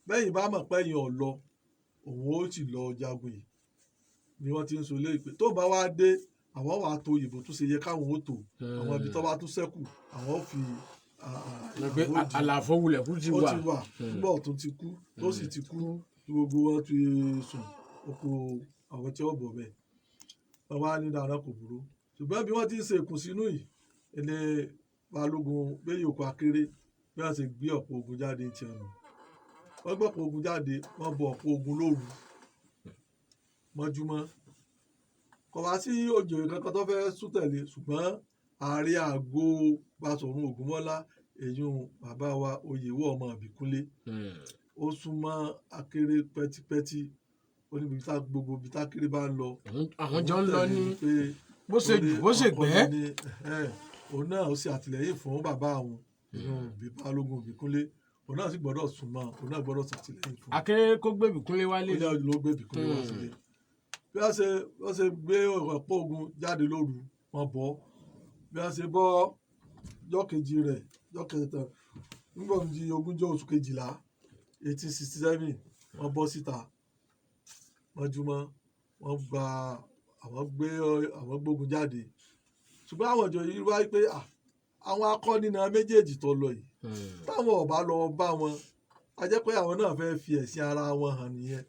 bẹ́yìn bá mọ̀ pé ẹ̀yìn ọ̀lọ́ òun ó sì lọ jagun yìí ni wọ́n ti ń sọ léyìí pé tó bá wá dé, àwọn wàá to ìbò tó ṣe yẹ káwọn ó tò, àwọn ibi tó bá tún ṣẹ́kù àwọn ó fi pé àlàfo wulẹ̀ kú ti ó wà. Ti wà nígbà tó ti kú, tó sì ti kú, tí gbogbo wọn ti sùn oko àwọn tí ó bọ̀ bẹ́ẹ̀. Wọ́n wá ní dáadáa, kò burú, ṣùgbọ́n bí wọ́n ti ń ṣe ìkùnsínú yìí, ẹni balógun bẹ́ẹ̀ yòókù Akéré, bí wọ́n ṣe gbé ọ̀pọ̀ ogun jáde ti ọ̀nà, wọ́n gbé ọ̀pọ̀ ogun jáde, wọ́n bọ ọ̀pọ̀ ogun lóru mọ́júmọ́. Kò wá sí òjòyè kankan tó fẹ́ sún tẹ̀lé, ṣùgbọ́n ààrẹ àgọ́ Basọ̀run Ògúnmọ́lá, èyún bàbá wa Oyèwọ̀ ọmọ Ìbíkúnlé, ó súnmọ́ Akéré pẹ́típẹ́tí. Ó ní ibi tá gbogbo ibi tá Akéré bá ń lọ, àwọn jọ ń lọ ní pé bó ṣe jù bó ṣe gbẹ́. Òun náà ó ṣe àtìlẹ́yìn fún bàbá àwọn èyún Balógun Ìbíkúnlé, òun náà sì gbọ́dọ̀ súnmọ́, òun náà gbọ́dọ̀ ṣàtìlẹ́yìn fún. Akéré kó gbé Ìbíkúnlé wálé. Ó ló gbé Ìbíkúnlé wá sílé. Bí wọ́n ṣe gbé ọ̀pọ̀ ogun jáde lóru, wọ́n bọ́. Bí wọ́n ṣe bọ́ jọ́ kejì rẹ̀, jọ́ kẹta, nígbà di ogúnjọ́ oṣù kejìlá 1867, wọ́n bọ́ síta mọ́júmọ́, wọ́n gba àwọn gbé àwọn gbógun jáde. Ṣùgbọ́n àwọn ìjọ yìí wáyé pé àwọn akọni náà méjèèjì tó lọ yìí, táwọn ọba lọ bá wọn, a jẹ́ pé àwọn náà fẹ́ẹ́ fi ẹ̀sìn ara wọn hàn nìyẹn.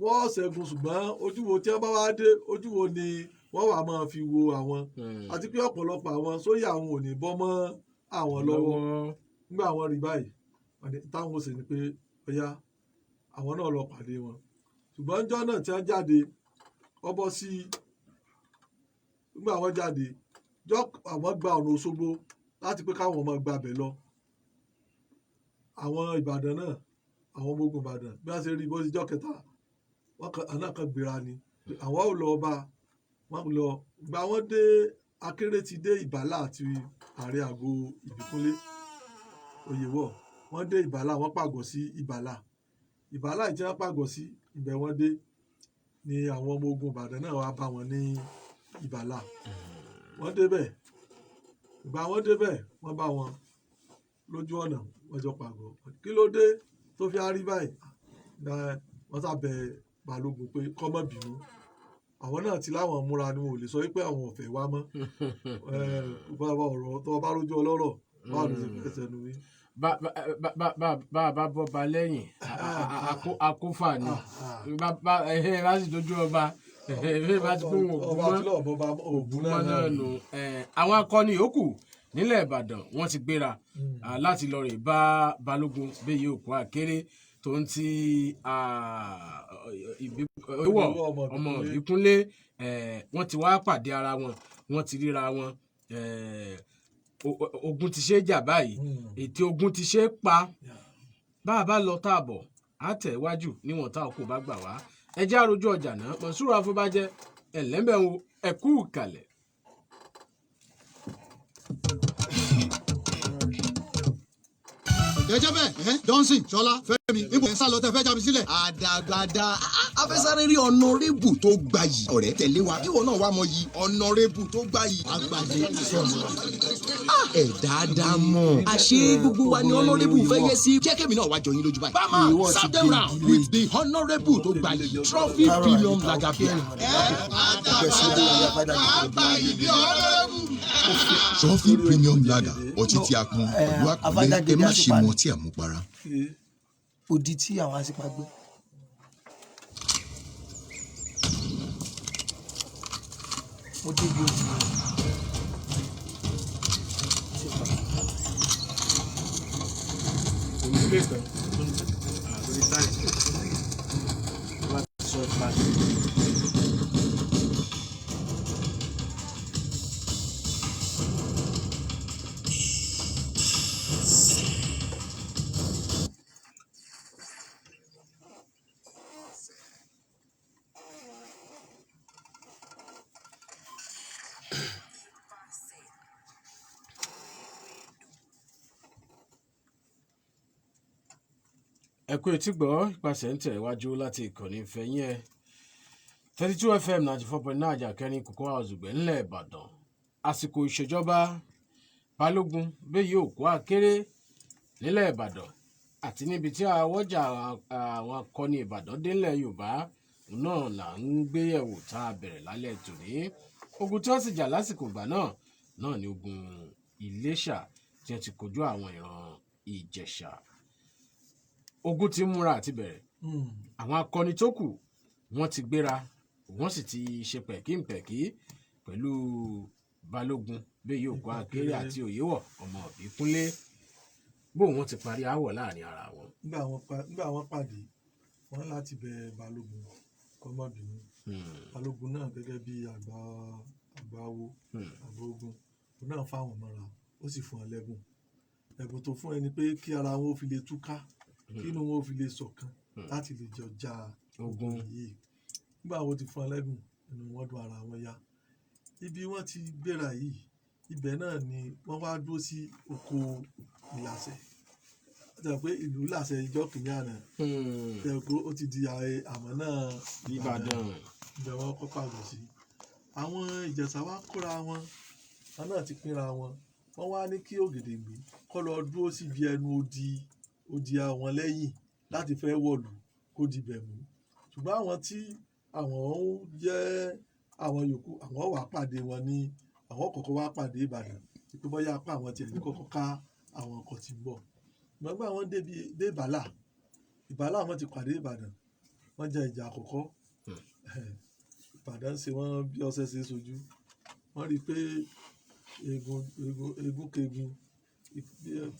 Wọ́n ṣẹ́gun, ṣùgbọ́n ojú wo tí wọ́n bá wá dé, ojú wo ni wọ́n wà máa fi wo àwọn, àti pé ọ̀pọ̀lọpọ̀ àwọn sóyà àwọn ò ní bọ́ mọ́ àwọn lọ́wọ́. Nígbà àwọn rí báyìí, táwọn ò sì ní pé ọ̀yá àwọn náà lọ pàdé wọn. Ṣùgbọ́n ńjọ́ náà tí wọ́n jáde, wọ́n bọ́ sí, nígbà wọ́n jáde jọ́, àwọn gba ọ̀nà Òṣogbo láti pé káwọn máa gbabẹ̀ lọ. Àwọn Ìbàdàn náà, àwọn ọmọ ogun Ìbàdàn, bí wọ́n ṣe rí bó ṣe jọ́ kẹta, wọ́n kan àná kan gbéra ni àwọn ò lọ bá wọn lọ. Gba wọn dé, Akéré ti dé Ìbàlá àti ààrẹ àgọ́ Ìbíkúnlé Oyèwọ̀, wọ́n dé Ìbàlá, wọ́n pàgọ́ sí Ìbàlá. Ìbàlá yìí tí wọ́n pàgọ́ sí ibẹ̀, wọ́n dé ni àwọn ọmọ ogun Ìbàdàn náà wá bá wọn ní Ìbàlá. Wọ́n débẹ̀, ìgbà wọ́n débẹ̀, wọ́n bá wọn lójú ọ̀nà, wọ́n jọ pàgọ́. Kí ló dé tó fi á rí báyìí? Wọ́n sábẹ̀ balógun pé kó má bínú, àwọn náà ti láwọn múra ni, wọn ò lè sọ wípé àwọn ò fẹ́ wá mọ́. Bàbá ọ̀rọ̀ tó bá lójú ọlọ́rọ̀, báwo ló ṣe fẹ́ sẹnu wí. Bá a bá bọ́ ba lẹ́yìn, àkófà ni bá bá sì dojú ọba bá ti kún ògùn mọ́ náà nù. Àwọn akọni yòókù nílẹ̀ Ìbàdàn, wọ́n ti gbéra láti lọ rè bá balógun Béyè Òkú Akéré tó ń ti ìwọ ọmọ Ìbíkúnlé. Wọ́n ti wá pàdé ara wọn, wọ́n ti ríra wọn. Ogun ti ṣe é jà báyìí, ètò ogun ti ṣe é pa. Bá a bá lọ tá a bọ̀, Á tẹ̀ wájú níwọ̀n tá òkú bá gbà wá. Ẹ jẹ́ àròjù ọjà náà. Mọ̀súrù Afọbajẹ ẹ̀lẹ́mbẹ̀wò, ẹ̀kú kalẹ̀. Jẹjẹ bẹ́ẹ̀, Johnson, Ṣọlá, Fẹ́mi, níbo ẹ ń sá lọ tẹ fẹ́ já mi sílẹ̀. Àdàgbàdà, afẹ́sáré rí honourable tó gbayì. Ọ̀rẹ́, tẹ̀lé wa kí wọn náà wá mọ yìí honourable tó gbayì. Àgbàdé sọ̀rọ̀ ẹ̀ dáadáa mọ̀. Àṣé gbogbo wa ni honourable fẹ́ yẹ sí. Jẹ́ kémi náà wá jọ yín lójú báyìí. Bama, serve them round with the honourable tó gbayì, Trophy Premium Lager Beer. Àdàgbàdà àgbà ìbí honourable. Trophy Premium Lager, ọtí tí a pọn pẹ̀lú àpọ́nlé. Ẹ má ṣe mu ọtí àmupara. Odi tí àwọn Asípa gbé. Mo débi odi yẹn. Asípa. Òrùlé kan àlórí táì wá sọ pàṣẹ. Ẹ kú etí gbọ́ ìpàṣẹ ń tẹ̀ wájú láti ìkànnì ìfẹ́yín ẹ 32 FM 94.9, Àjàkẹ́rin Cocoa House Ùgbẹ́ ńlẹ̀ Ìbàdàn. Àsìkò ìṣèjọba Balógun Béyì Òkú Akéré nílẹ̀ Ìbàdàn àti níbi tí àwọ̀jà àwọn akọni Ìbàdàn délẹ̀ Yorùbá náà là ń gbéyẹ̀wò tá a bẹ̀rẹ̀ lálẹ́ tòní. Ogun tí wọ́n sì jà lásìkò ìgbà náà náà ni ogun Iléṣà tí wọ́n ti kojú àwọn ìran Ìjẹ̀ṣà. Ogun ti ń múra àti bẹ̀rẹ̀. Àwọn akọni tó kù, wọ́n ti gbéra, wọ́n sì ti ṣe pẹ̀kínpẹ̀kí pẹ̀lú Balógun Béyì Òkú Akéré àti Òyewọ̀ ọmọ Ìbíkúnlé. Bó wọ́n ti parí aáwọ̀ láàrin ara wọn. Nígbà wọn pàdé wọn láti bẹ Balógun kó má bínú. Balógun náà, gẹ́gẹ́ bí àgbà àgbà awo, àgbà ogun, òun náà fáwọn mọ́ra, ó sì fún ọ lẹ́bùn. Ẹ̀bùn tó fún ẹni pé kí ara wọn ó fi lè túká, kí inú wọn ó fi lè ṣọ̀kan láti lè jọ ja ogun yìí. Nígbà wọn ti fún ọ lẹ́bùn, inú wọn dùn, ara wọn yá. Ibi wọn ti gbéra yìí, ibẹ̀ náà ni wọ́n wá dúró sí, oko Ìlàsẹ̀. Tẹ̀ pé ìlú Ìlàsẹ̀ ìjọ kìíní àná tẹ̀ pé ó ti di àmọ́ náà. Ìbàdàn. Ibẹ̀ wọn kọ́ pàgọ́ sí. Àwọn Ìjẹ̀ṣà wá kóra wọn, wọn náà ti pínra wọn. Wọ́n wá ní kí Ògèdèngbé kó lọ dúró síbi ẹnu odi àwọn lẹ́yìn láti fẹ́ wọ̀lú kó dibẹ̀ mú, ṣùgbọ́n àwọn tí àwọn ń jẹ́ àwọn yòókù, àwọn wà pàdé wọn ní àwọn kọ̀ọ̀kan wá pàdé Ìbàdàn, pé bóyá apá àwọn tiẹ̀ ní kọ́kọ́ ká àwọn ọkọ̀ tí ń bọ̀. Gbọ́ngbọ́n àwọn débi dé Ìbàlà, Ìbàlà wọn ti pàdé Ìbàdàn, wọ́n jẹ ìjà àkọ́kọ́. Ìbàdàn ṣe wọ́n bí ọṣẹ ṣe sojú. Wọ́n rí i pé egun egun egun kegun,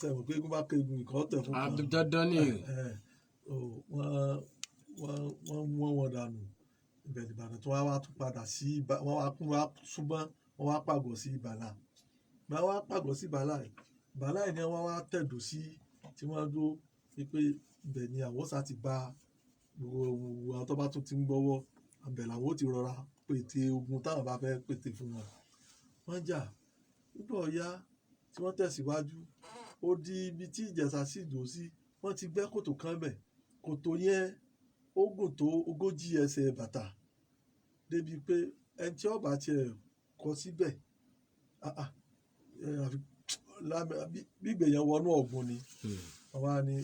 tẹ̀wọ̀n pé egun bá kegun, ìkọ́ tẹ̀ fún kan. Dandan ni. Wọ́n wọ́n wọn dànù. Ibẹ̀ Ìbàdàn tó wá tún padà sí, wọ́n wá kún wá súnmọ́, wọ́n wá pàgọ́ sí Ìbàlà. Wọ́n wá pàgọ́ sí Ìbàlà yìí. Ìbàlà yìí ni wọ́n wá tẹ̀dó sí, tí wọ́n dúró wípé ibẹ̀ ni àwọn sá ti bá gbogbo àwọn tó bá tún ti ń gbọ́wọ́ ibẹ̀ làwọn ó ti rọra pète ogun táwọn bá fẹ́ pète fún wọn. Wọ́n jà nígbà ọ̀yá tí wọ́n tẹ̀síwájú, ó di ibi tí Ìjẹ̀ṣà sì dúró sí. Wọ́n ti gbẹ́ kòtò kan bẹ̀. Kòtò yẹn ó gùn tó 40 ẹsẹ̀ bàtà, débi pé ẹni tí ó bá tiẹ̀ kọ síbẹ̀, bí ìgbẹ̀yàn wọnú ọ̀gbun ni. Wọ́n wá ní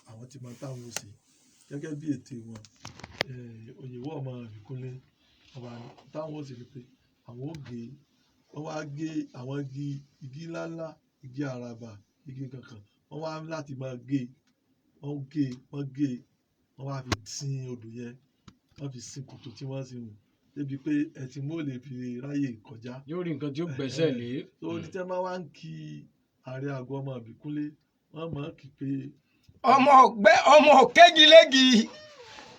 àwọn tí mọ táwọn ò sí gẹ́gẹ́ bí ète wọn. Òyìnbó ọmọ Ìbíkúnlé, wọ́n wá ní táwọn ò sì rí pé àwọn ò gé. Wọ́n wá gé àwọn igi ńláńlá, igi àràbà, igi kankan. Wọ́n wá láti máa gé. Wọ́n gé, wọ́n gé, wọ́n wá fi sin odò yẹn, wọ́n fi sin kòtò tí wọ́n sin hùn, débi pé ẹtì mọ́ lè fi ráyè kọjá. Yóò rí nǹkan tí ó gbẹ́sẹ̀ lé. Tó ní tẹ́ máa wá ń kí ààrẹ àgọ́ ọmọ Ìbíkúnlé, wọ́n máa ń kí pé. Ọmọ ọgbẹ ọmọ òkèjìlélẹ́gì,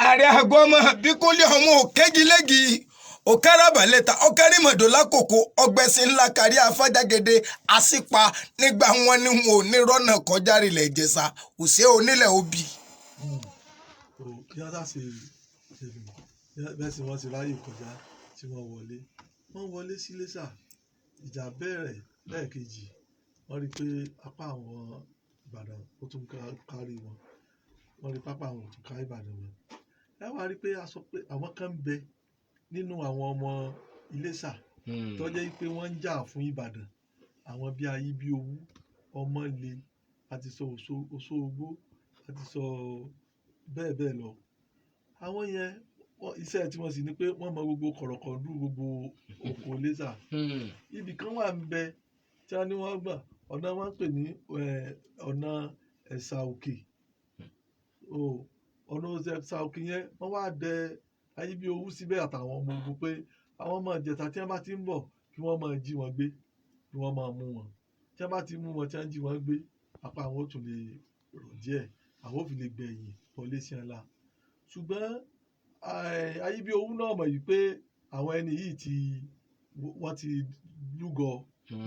ààrẹ àgọ́ ọmọ Ìbíkúnlé, ọmọ òkèjìlélẹ́gì, òkèrèbàlẹ́ta ọkẹ́rìmọ̀dò lákòókò ọgbẹ́sìn ńlá kárí afájágede àsìpa nígbà wọn ni wọn ò ní rọ́nà kọjá rilẹ̀ Ìjẹ̀ṣà òṣè onílẹ̀ òbí. O bí wọ́n sá ṣe ṣe bẹ́ẹ̀ sì wọ́n ti ráyè kọjá tí wọ́n wọlé, wọ́n wọlé sí Iléṣà. Ìjà bẹ̀rẹ̀ lẹ́ẹ̀kejì. Wọ́n rí i pé apá àwọn Ìbàdàn ó tún kárí wọn. Wọ́n rí pápá àwọn ò tún ká Ìbàdàn wọn. Ẹ wá rí i pé a sọ pé àwọn kan ń bẹ nínú àwọn ọmọ Iléṣà tó jẹ́ pé wọ́n ń jà fún Ìbàdàn, àwọn bíi Ayíbíowú, Ọmọlé, àti sọ Òṣogbo, àti sọ bẹ́ẹ̀ bẹ́ẹ̀ lọ. Àwọn yẹn, iṣẹ́ tí wọ́n sì ní pé wọ́n mọ gbogbo kọ̀rọ̀kọ̀dú gbogbo oko Iléṣà. Ibì kan wà ń bẹ tí wọ́n ní wọ́n gbà, ọ̀nà wọn ń pè ní ọ̀nà Ẹ̀sà Òkè. Ọ̀nà Ẹ̀sà Òkè yẹn, wọ́n wá dẹ Ayíbíowú síbẹ̀ àtàwọn ọmọ ogun pé àwọn ọmọ Ìjẹ̀ṣà tí wọ́n bá ti ń bọ̀ kí wọ́n máa jí wọn gbé, kí wọ́n máa mú wọn. Tí wọ́n bá ti mú wọn, tí wọ́n jí wọn gbé, apá àwọn ó tún lè rọ̀ díẹ̀, àwọn ò fi lè gbẹ̀yìn wọlé sí ọ̀la. Ṣùgbọ́n Ayíbíowú náà mọ̀ yìí pé àwọn ẹni yìí ti wọ́n ti lúgọ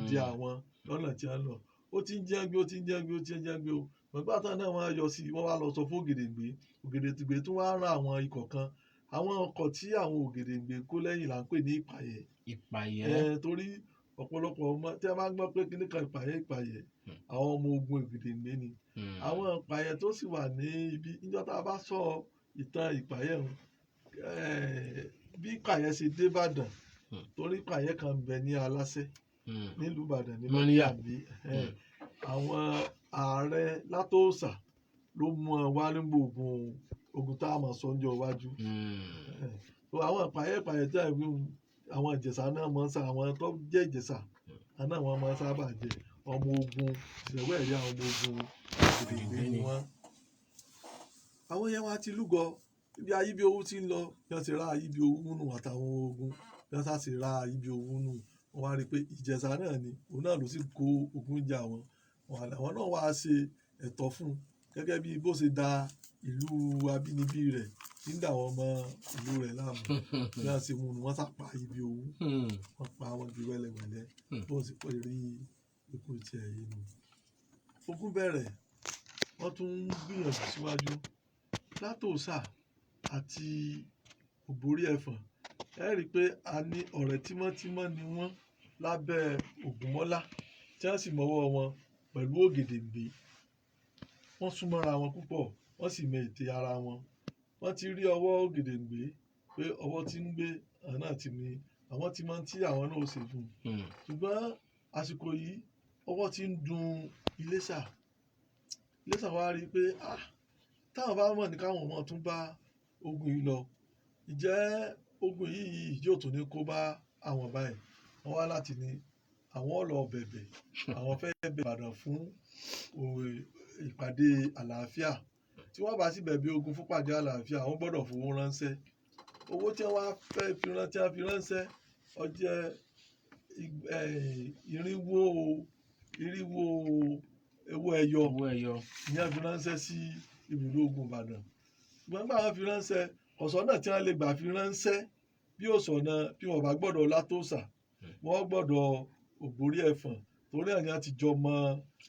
di àwọn lọ́nà tí wọ́n lọ. Ó ti ń jẹ́ gbé, ó ti ń jẹ́ gbé, ó ti ń jẹ́ gbé o. Gbọ̀ngbà tán náà wọ́n yọ sí i, wọ́n wá lọ sọ fún Ògèdèngbé. Ògèdèngbé tún wá rán àwọn ikọ̀ kan. Àwọn ọkọ̀ tí àwọn Ògèdèngbé kó lẹ́yìn là ń pè ní Ìpàyẹ́. Ìpàyẹ́. Torí ọ̀pọ̀lọpọ̀ ọmọ tí a máa ń gbọ́ pé kíní kan Ìpàyẹ́, Ìpàyẹ́, àwọn ọmọ ogun Ògèdèngbé ni. Àwọn Ìpàyẹ́ tó sì wà ní ibi níjọ́ tá a bá sọ ìtàn Ìpàyẹ́ ń, bí Ìpàyẹ́ ṣe dé Ìbàdàn, torí Ìpàyẹ́ kan bẹ ní Aláṣẹ nílùú Ìbàdàn ní Mọ́níyà. Mọ́níyà. Àwọn ààrẹ Látòòsà ló mú ọ wá nígbà ogun tá a mọ̀ sọ ní iwájú. Àwọn Ìpàyẹ́ tí àwọn Ìjẹ̀ṣà náà mọ̀ ń sá, àwọn tó jẹ́ Ìjẹ̀ṣà náà wọ́n máa ń sábà jẹ ọmọ ogun ìṣẹ̀wé ẹ̀rí àwọn ọmọ ogun Ògèdèngbé ni wọ́n. Àwọn yẹn wá ti lúgọ ibi Ayíbíowú ti ń lọ, bí wọ́n ti ra Ayíbíowú nù àtàwọn ogun, bí wọ́n sá ti ra Ayíbíowú nù, wọ́n wá rí i pé Ìjẹ̀ṣà náà ni òun náà ló sì kó ogun jà wọ́n. Àwọn náà wá ṣe ẹ̀tọ́ fún un gẹ́gẹ́ bí bó ṣe da ìlú abínibí rẹ̀ tí ń dà wọ́n mọ ìlú rẹ̀ láàmú. Bí wọ́n ṣe mú un, wọ́n sá pa Ayíbíowú, wọ́n pa wọ́n ju wẹ́lẹ́wẹ́lẹ́ bó ṣe pé rí ikú tiẹ̀ yìí nù. Ogun bẹ̀rẹ̀, wọ́n tún ń gbìyànjú síwájú Látòòsà àti Ògbórí Ẹ̀fọ̀n. Ẹ rí i pé a ní ọ̀rẹ́ tímọ́tímọ́ ni wọ́n lábẹ́ Ògúnmọ́lá, tí wọ́n sì mọ́wọ́ wọn pẹ̀lú Ògèdèngbé. Wọ́n súnmọ́ra wọn púpọ̀, wọ́n sì mọ ète ara wọn. Wọ́n ti rí ọwọ́ Ògèdèngbé pé ọwọ́ tí ń gbé àwọn náà ti ní, àwọn ti mọ tí àwọn náà ó ṣe fún un. Ṣùgbọ́n àsìkò yìí ọwọ́ ti ń dun Iléṣà. Iléṣà wá rí i pé táwọn bá mọ̀ ní káwọn ọmọ tún bá ogun yìí lọ, ìjẹ́ ogun yìí yóò tún ní kó bá àwọn báyìí. Wọ́n wá láti ní àwọn ó lọ bẹ̀bẹ̀, àwọn fẹ́ bẹ̀ Ìbàdàn fún ìpàdé àlàáfíà. Tí wọ́n bá sì bẹ̀bẹ̀ ogun fún ìpàdé àlàáfíà, wọ́n gbọ́dọ̀ fowó ránṣẹ́. Owó tí wọ́n fẹ́ fi ránṣẹ́, fi ránṣẹ́, ó jẹ́ irinwó owó ẹyọ. Ìyẹn fi ránṣẹ́ sí ibùdó ogun Ìbàdàn. Ṣùgbọ́n nígbà wọ́n fi ránṣẹ́, ọ̀sán náà tí wọ́n lè gbà fi ránṣẹ́ bí òsọ̀nà bí wọ́n bá gbọ́dọ̀ Látòòsà, wọ́n gbọ́dọ̀ Ògbórí Ẹ̀fọ̀n, torí àyàn ti jọ mọ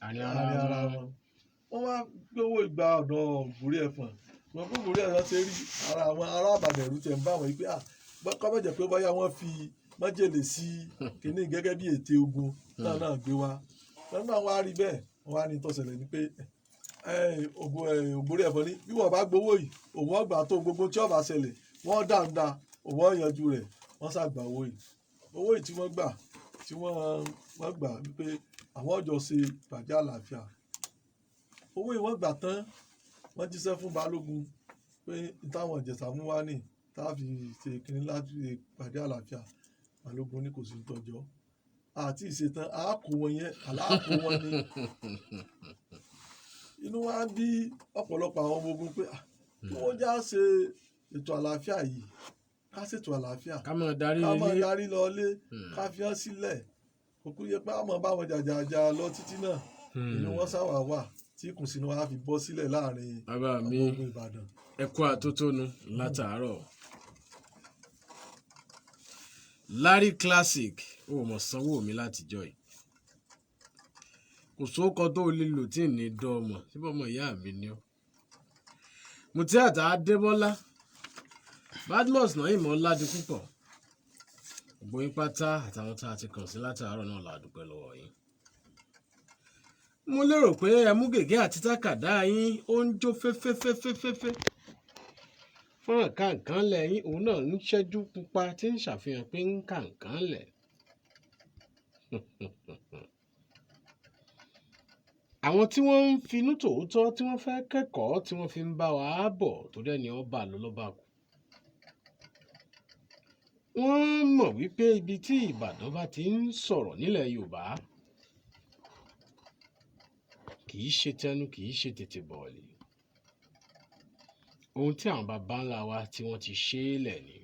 àárín ara wọn. Wọ́n wá gbówó ìgbà ọ̀dọ̀ Ògbórí Ẹ̀fọ̀n. Ṣùgbọ́n bí Ògbórí Ẹ̀fọ̀n ṣe rí ara àwọn ará Ìbàdàn ẹ̀rù tẹ̀ ń bá wọn yìí pé kọ́ bẹ̀jẹ̀ pé bóyá wọ́n fi májèlé sí kínní gẹ́gẹ́ bí ète ogun náà gbé wá. Nígbà wọn á rí bẹ́ẹ̀, wọ́n á ní tó ṣẹlẹ̀ ni pé Ògbórí Ẹ̀fọ̀n ní bí wọ́n bá gbowó yìí, òun ọgbà tó gbogbo tí ó bá ṣẹlẹ̀, wọ́n dáńdá, òun ó yanjú rẹ̀. Wọ́n ṣàgbà owó yìí. Owó yìí tí wọ́n gbà, tí wọ́n gbà wípé àwọn ọjọ́ ṣe ìpàdé àlàáfíà. Owó yìí wọ́n gbà tán, wọ́n jíṣẹ́ fún Balógun pé táwọn Ìjẹ̀ṣà mú wá ní tá a fi ṣe kínní láti ṣe ìpàdé àlàáfíà. Balógun ní kò sí tọ́jọ́ àti ìṣetán, a kó wọn yẹn, àlá kó wọn ní. Inú wa bí ọ̀pọ̀lọpọ̀ àwọn ọmọ ogun pé kí wọ́n já ṣe ètò àlàáfíà yìí, ká ṣètò àlàáfíà, ká máa darí ká máa ilé, darí lọ ilé, ká fi hàn sílẹ̀. Kò yẹ pé a máa bá wọn jàjàjà lọ títí náà. Inú wọn sáwà wà tí ìkùnsínú wa fi bọ́ sílẹ̀ láàrin bàbá mi ọmọ ogun Ìbàdàn. Ẹ kú àtótónu látàárọ̀. Larry Classic, ó mọ̀ sanwó mi látijọ́ yìí. Kò sóko tó lè lò tí ì ní dán ọmọ, síbẹ̀ ọmọ ìyá mi ni ọ́. Mutiat Adébọ́lá, Badmus Naim Ọládipúpọ̀, gbogbo yín pátá àtàwọn tá a ti kàn sí látàárọ̀ náà la dúpẹ́ lọ́wọ́ yín. Mo lérò pé ẹ mú gègé àti tákàdá yín, ó ń jó fẹ́fẹ́fẹ́fẹ́fẹ́. Fọ́nrán kàǹkàn lẹ́yìn òun náà ń ṣẹ́jú pupa tí ń ṣàfihàn pé ń kàǹkàn lẹ̀. Àwọn tí wọ́n ń finú tòótọ́ tí wọ́n fẹ́ kẹ́kọ̀ọ́ tí wọ́n fi ń bá wa bọ̀ torí ẹni ọba ló lọ́ba kù. Wọ́n mọ̀ wípé ibi tí Ìbàdàn bá ti ń sọ̀rọ̀ nílẹ̀ Yorùbá kì í ṣe tẹnu, kì í ṣe tètè bọ̀ọ̀lì. Ohun tí àwọn baba ńlá wa tí wọ́n ti ṣe é lẹ̀ ni.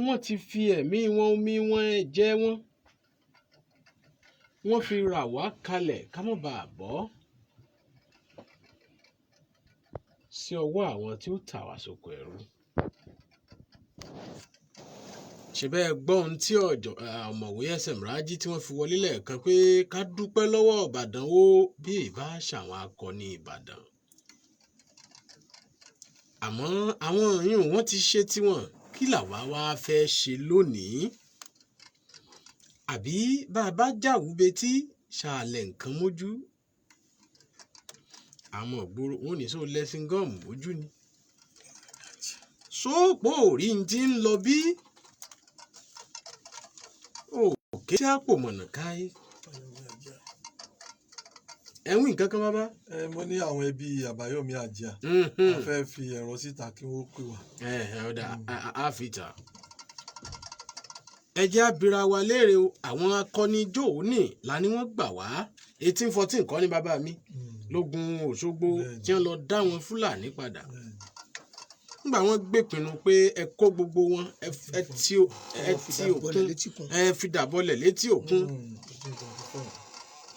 Wọ́n ti fi ẹ̀mí wọn, omi wọn, ẹ̀jẹ̀ wọn, wọ́n fi rà wá kalẹ̀ ká má baà bọ́ sí ọwọ́ àwọn tí ó tà wá sóko ẹrú. Ṣé bẹ́ẹ̀ gbọ́ ohun tí ọ̀mọ̀wé SM Raji tí wọ́n fi wọlé lẹ́ẹ̀kan pé ká dúpẹ́ lọ́wọ́ Ìbàdàn ó bí ìbá ṣàwọn akọni Ìbàdàn. Àmọ́ àwọn yìí wọ́n ti ṣe tiwọn, kí làwa wá fẹ́ ṣe lónìí? Àbí bá a bá jáwúbetí ṣàlẹ̀ nǹkan mójú? Àwọn ògbóró wọn ò ní sọ lẹ́sìn gọ́ọ̀mù mójú ni. Sóòpò orí ń ti ń lọ bí? Òkè tí a pò mọ̀nà káyé. Ẹ ń wí nǹkan kan bàbá. Ẹ mo ní àwọn ẹbí Àbáyọ̀mí Àjíà a fẹ́ fi ẹ̀rọ síta kí wọ́n pè wá. Ẹ ẹ ọ̀dà á fi tà. Ẹ jẹ́ á bira wa léèrè o, àwọn akọni jóòní la ní wọ́n gbà wá. 1814 kọ́ ní bàbá mi lógun Òṣogbo tí wọ́n lọ dá wọn Fúlàní padà. Nígbà wọ́n gbépinnu pé ẹ kó gbogbo wọn ẹ ti òkun, ẹ fi dàbọlẹ̀ létí òkun.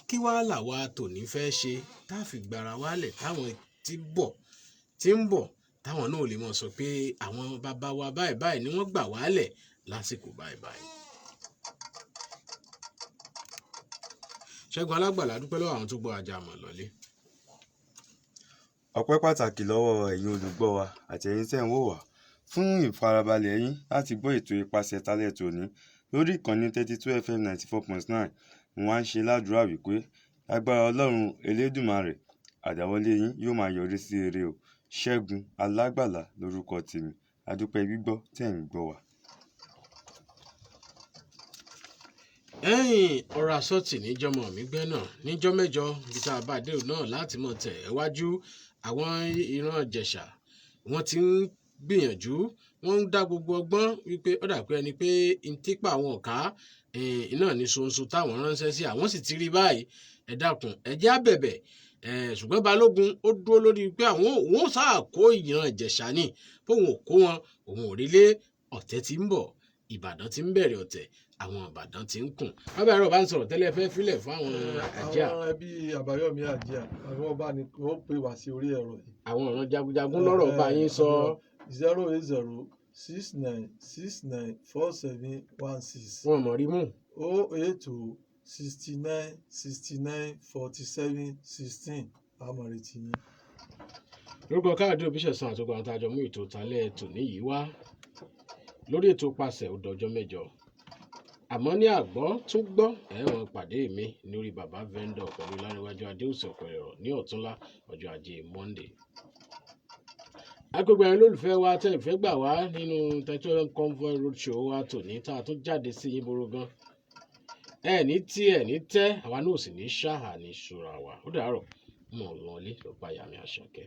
Kí wàá làwa tòní fẹ́ ṣe tá a fi gbára wálẹ̀ táwọn tí ń bọ̀ táwọn náà lè mọ̀ sọ pé àwọn bàbá wa báyìí báyìí ni wọ́n gbà wálẹ̀ lásìkò báyìí báyìí. Ṣẹ́gun Alágbàlá dúpẹ́ lọ́wọ́ àwọn tó gbọ́ ajá mọ̀ lọ́lé. Ọpẹ́ pàtàkì lọ́wọ́ ẹ̀yin olùgbọ́ wa àti ẹ̀yin tẹ́ ń wò wá fún ìfarabalẹ̀ yín láti gbọ́ ètò Ipasẹ̀ Talẹ́ tòní lórí ìkànnì 32 FM 94.9. Mo wá ń ṣe ládùúrà wípé lágbára Ọlọ́run Elédùmarè àdáwọ́lé yín yóò máa yọrí sí rere o. Ṣẹ́gun Alágbàlá lórúkọ tèmi. Adúpẹ́ gbígbọ́ tẹ̀ ń gbọ́ wa. Ẹ̀yìn ọ̀rọ̀ àsọtì níjọmọ mi gbẹ́ náà níjọ́ mẹ́jọ bí tá a bá dé náà láti mọ̀ tẹ̀ ẹ́ wájú. Àwọn ìran Ìjẹ̀ṣà wọ́n ti ń gbìyànjú, wọ́n ń dá gbogbo ọgbọ́n wípé ó dà pé ẹni pé ń tipa àwọn ọ̀ká iná ní ṣoṣo táwọn ránṣẹ́ sí, àwọn sì ti rí báyìí. Ẹ dákun, ẹ jẹ́ á bẹ̀bẹ̀. Ṣùgbọ́n Balógun ó dúró lórí pé àwọn òun sáà kó ìran Ìjẹ̀ṣà ní bóun ò kó wọn, òun ò rí lé ọ̀tẹ̀ tí ń bọ̀. Ìbàdàn ti ń bẹ̀rẹ̀ ọ̀tẹ̀, àwọn Ìbàdàn ti ń kùn. Bàbá ẹ̀rọ bá ń sọ̀rọ̀ tẹ́lẹ̀ fẹ́ filẹ̀ fún àwọn Àjíà. Àwọn ẹbí Àbáyọ̀mí Àjíà àwọn ọba ni wọ́n pè wá sí orí ẹ̀rọ yìí. Àwọn ọ̀ràn jagunjagun lọ́rọ̀ bá yín sọ. 080 69 69 47 16. Wọ́n mọ̀ rí mú. 080 69 69 47 16. Àmọ̀ retí yín. Lórúkọ Káyọ̀dé Òbíṣẹ̀san àtòkọ àwọn tájọ mú ètò talẹ́ tòní yìí wá lórí ètò Pasẹ̀ ó dọjọ́ mẹ́jọ. Àmọ́ ní àgbọ́ tún gbọ́ ẹ̀wọ̀n pàdé mi lórí Bàbá Vendor pẹ̀lú Láríwájú Adéòsì Ọ̀pẹ̀rọ̀ ní ọ̀túnla ọjọ́ ajé Monday. Agbègbè ẹ̀yin olólùfẹ́ wa tẹ́ ìfẹ́ gbà wá nínú 32 Convoy Roadshow wa tòní tá a tún jáde sí yín boro gan. Ẹ ní tí ẹ ní tẹ́, àwa náà sì ní ṣáà ní ṣura wa. Ó dàárọ̀, mọ̀ lọ́lé lọ́pàá yàmi Àṣàkẹ́.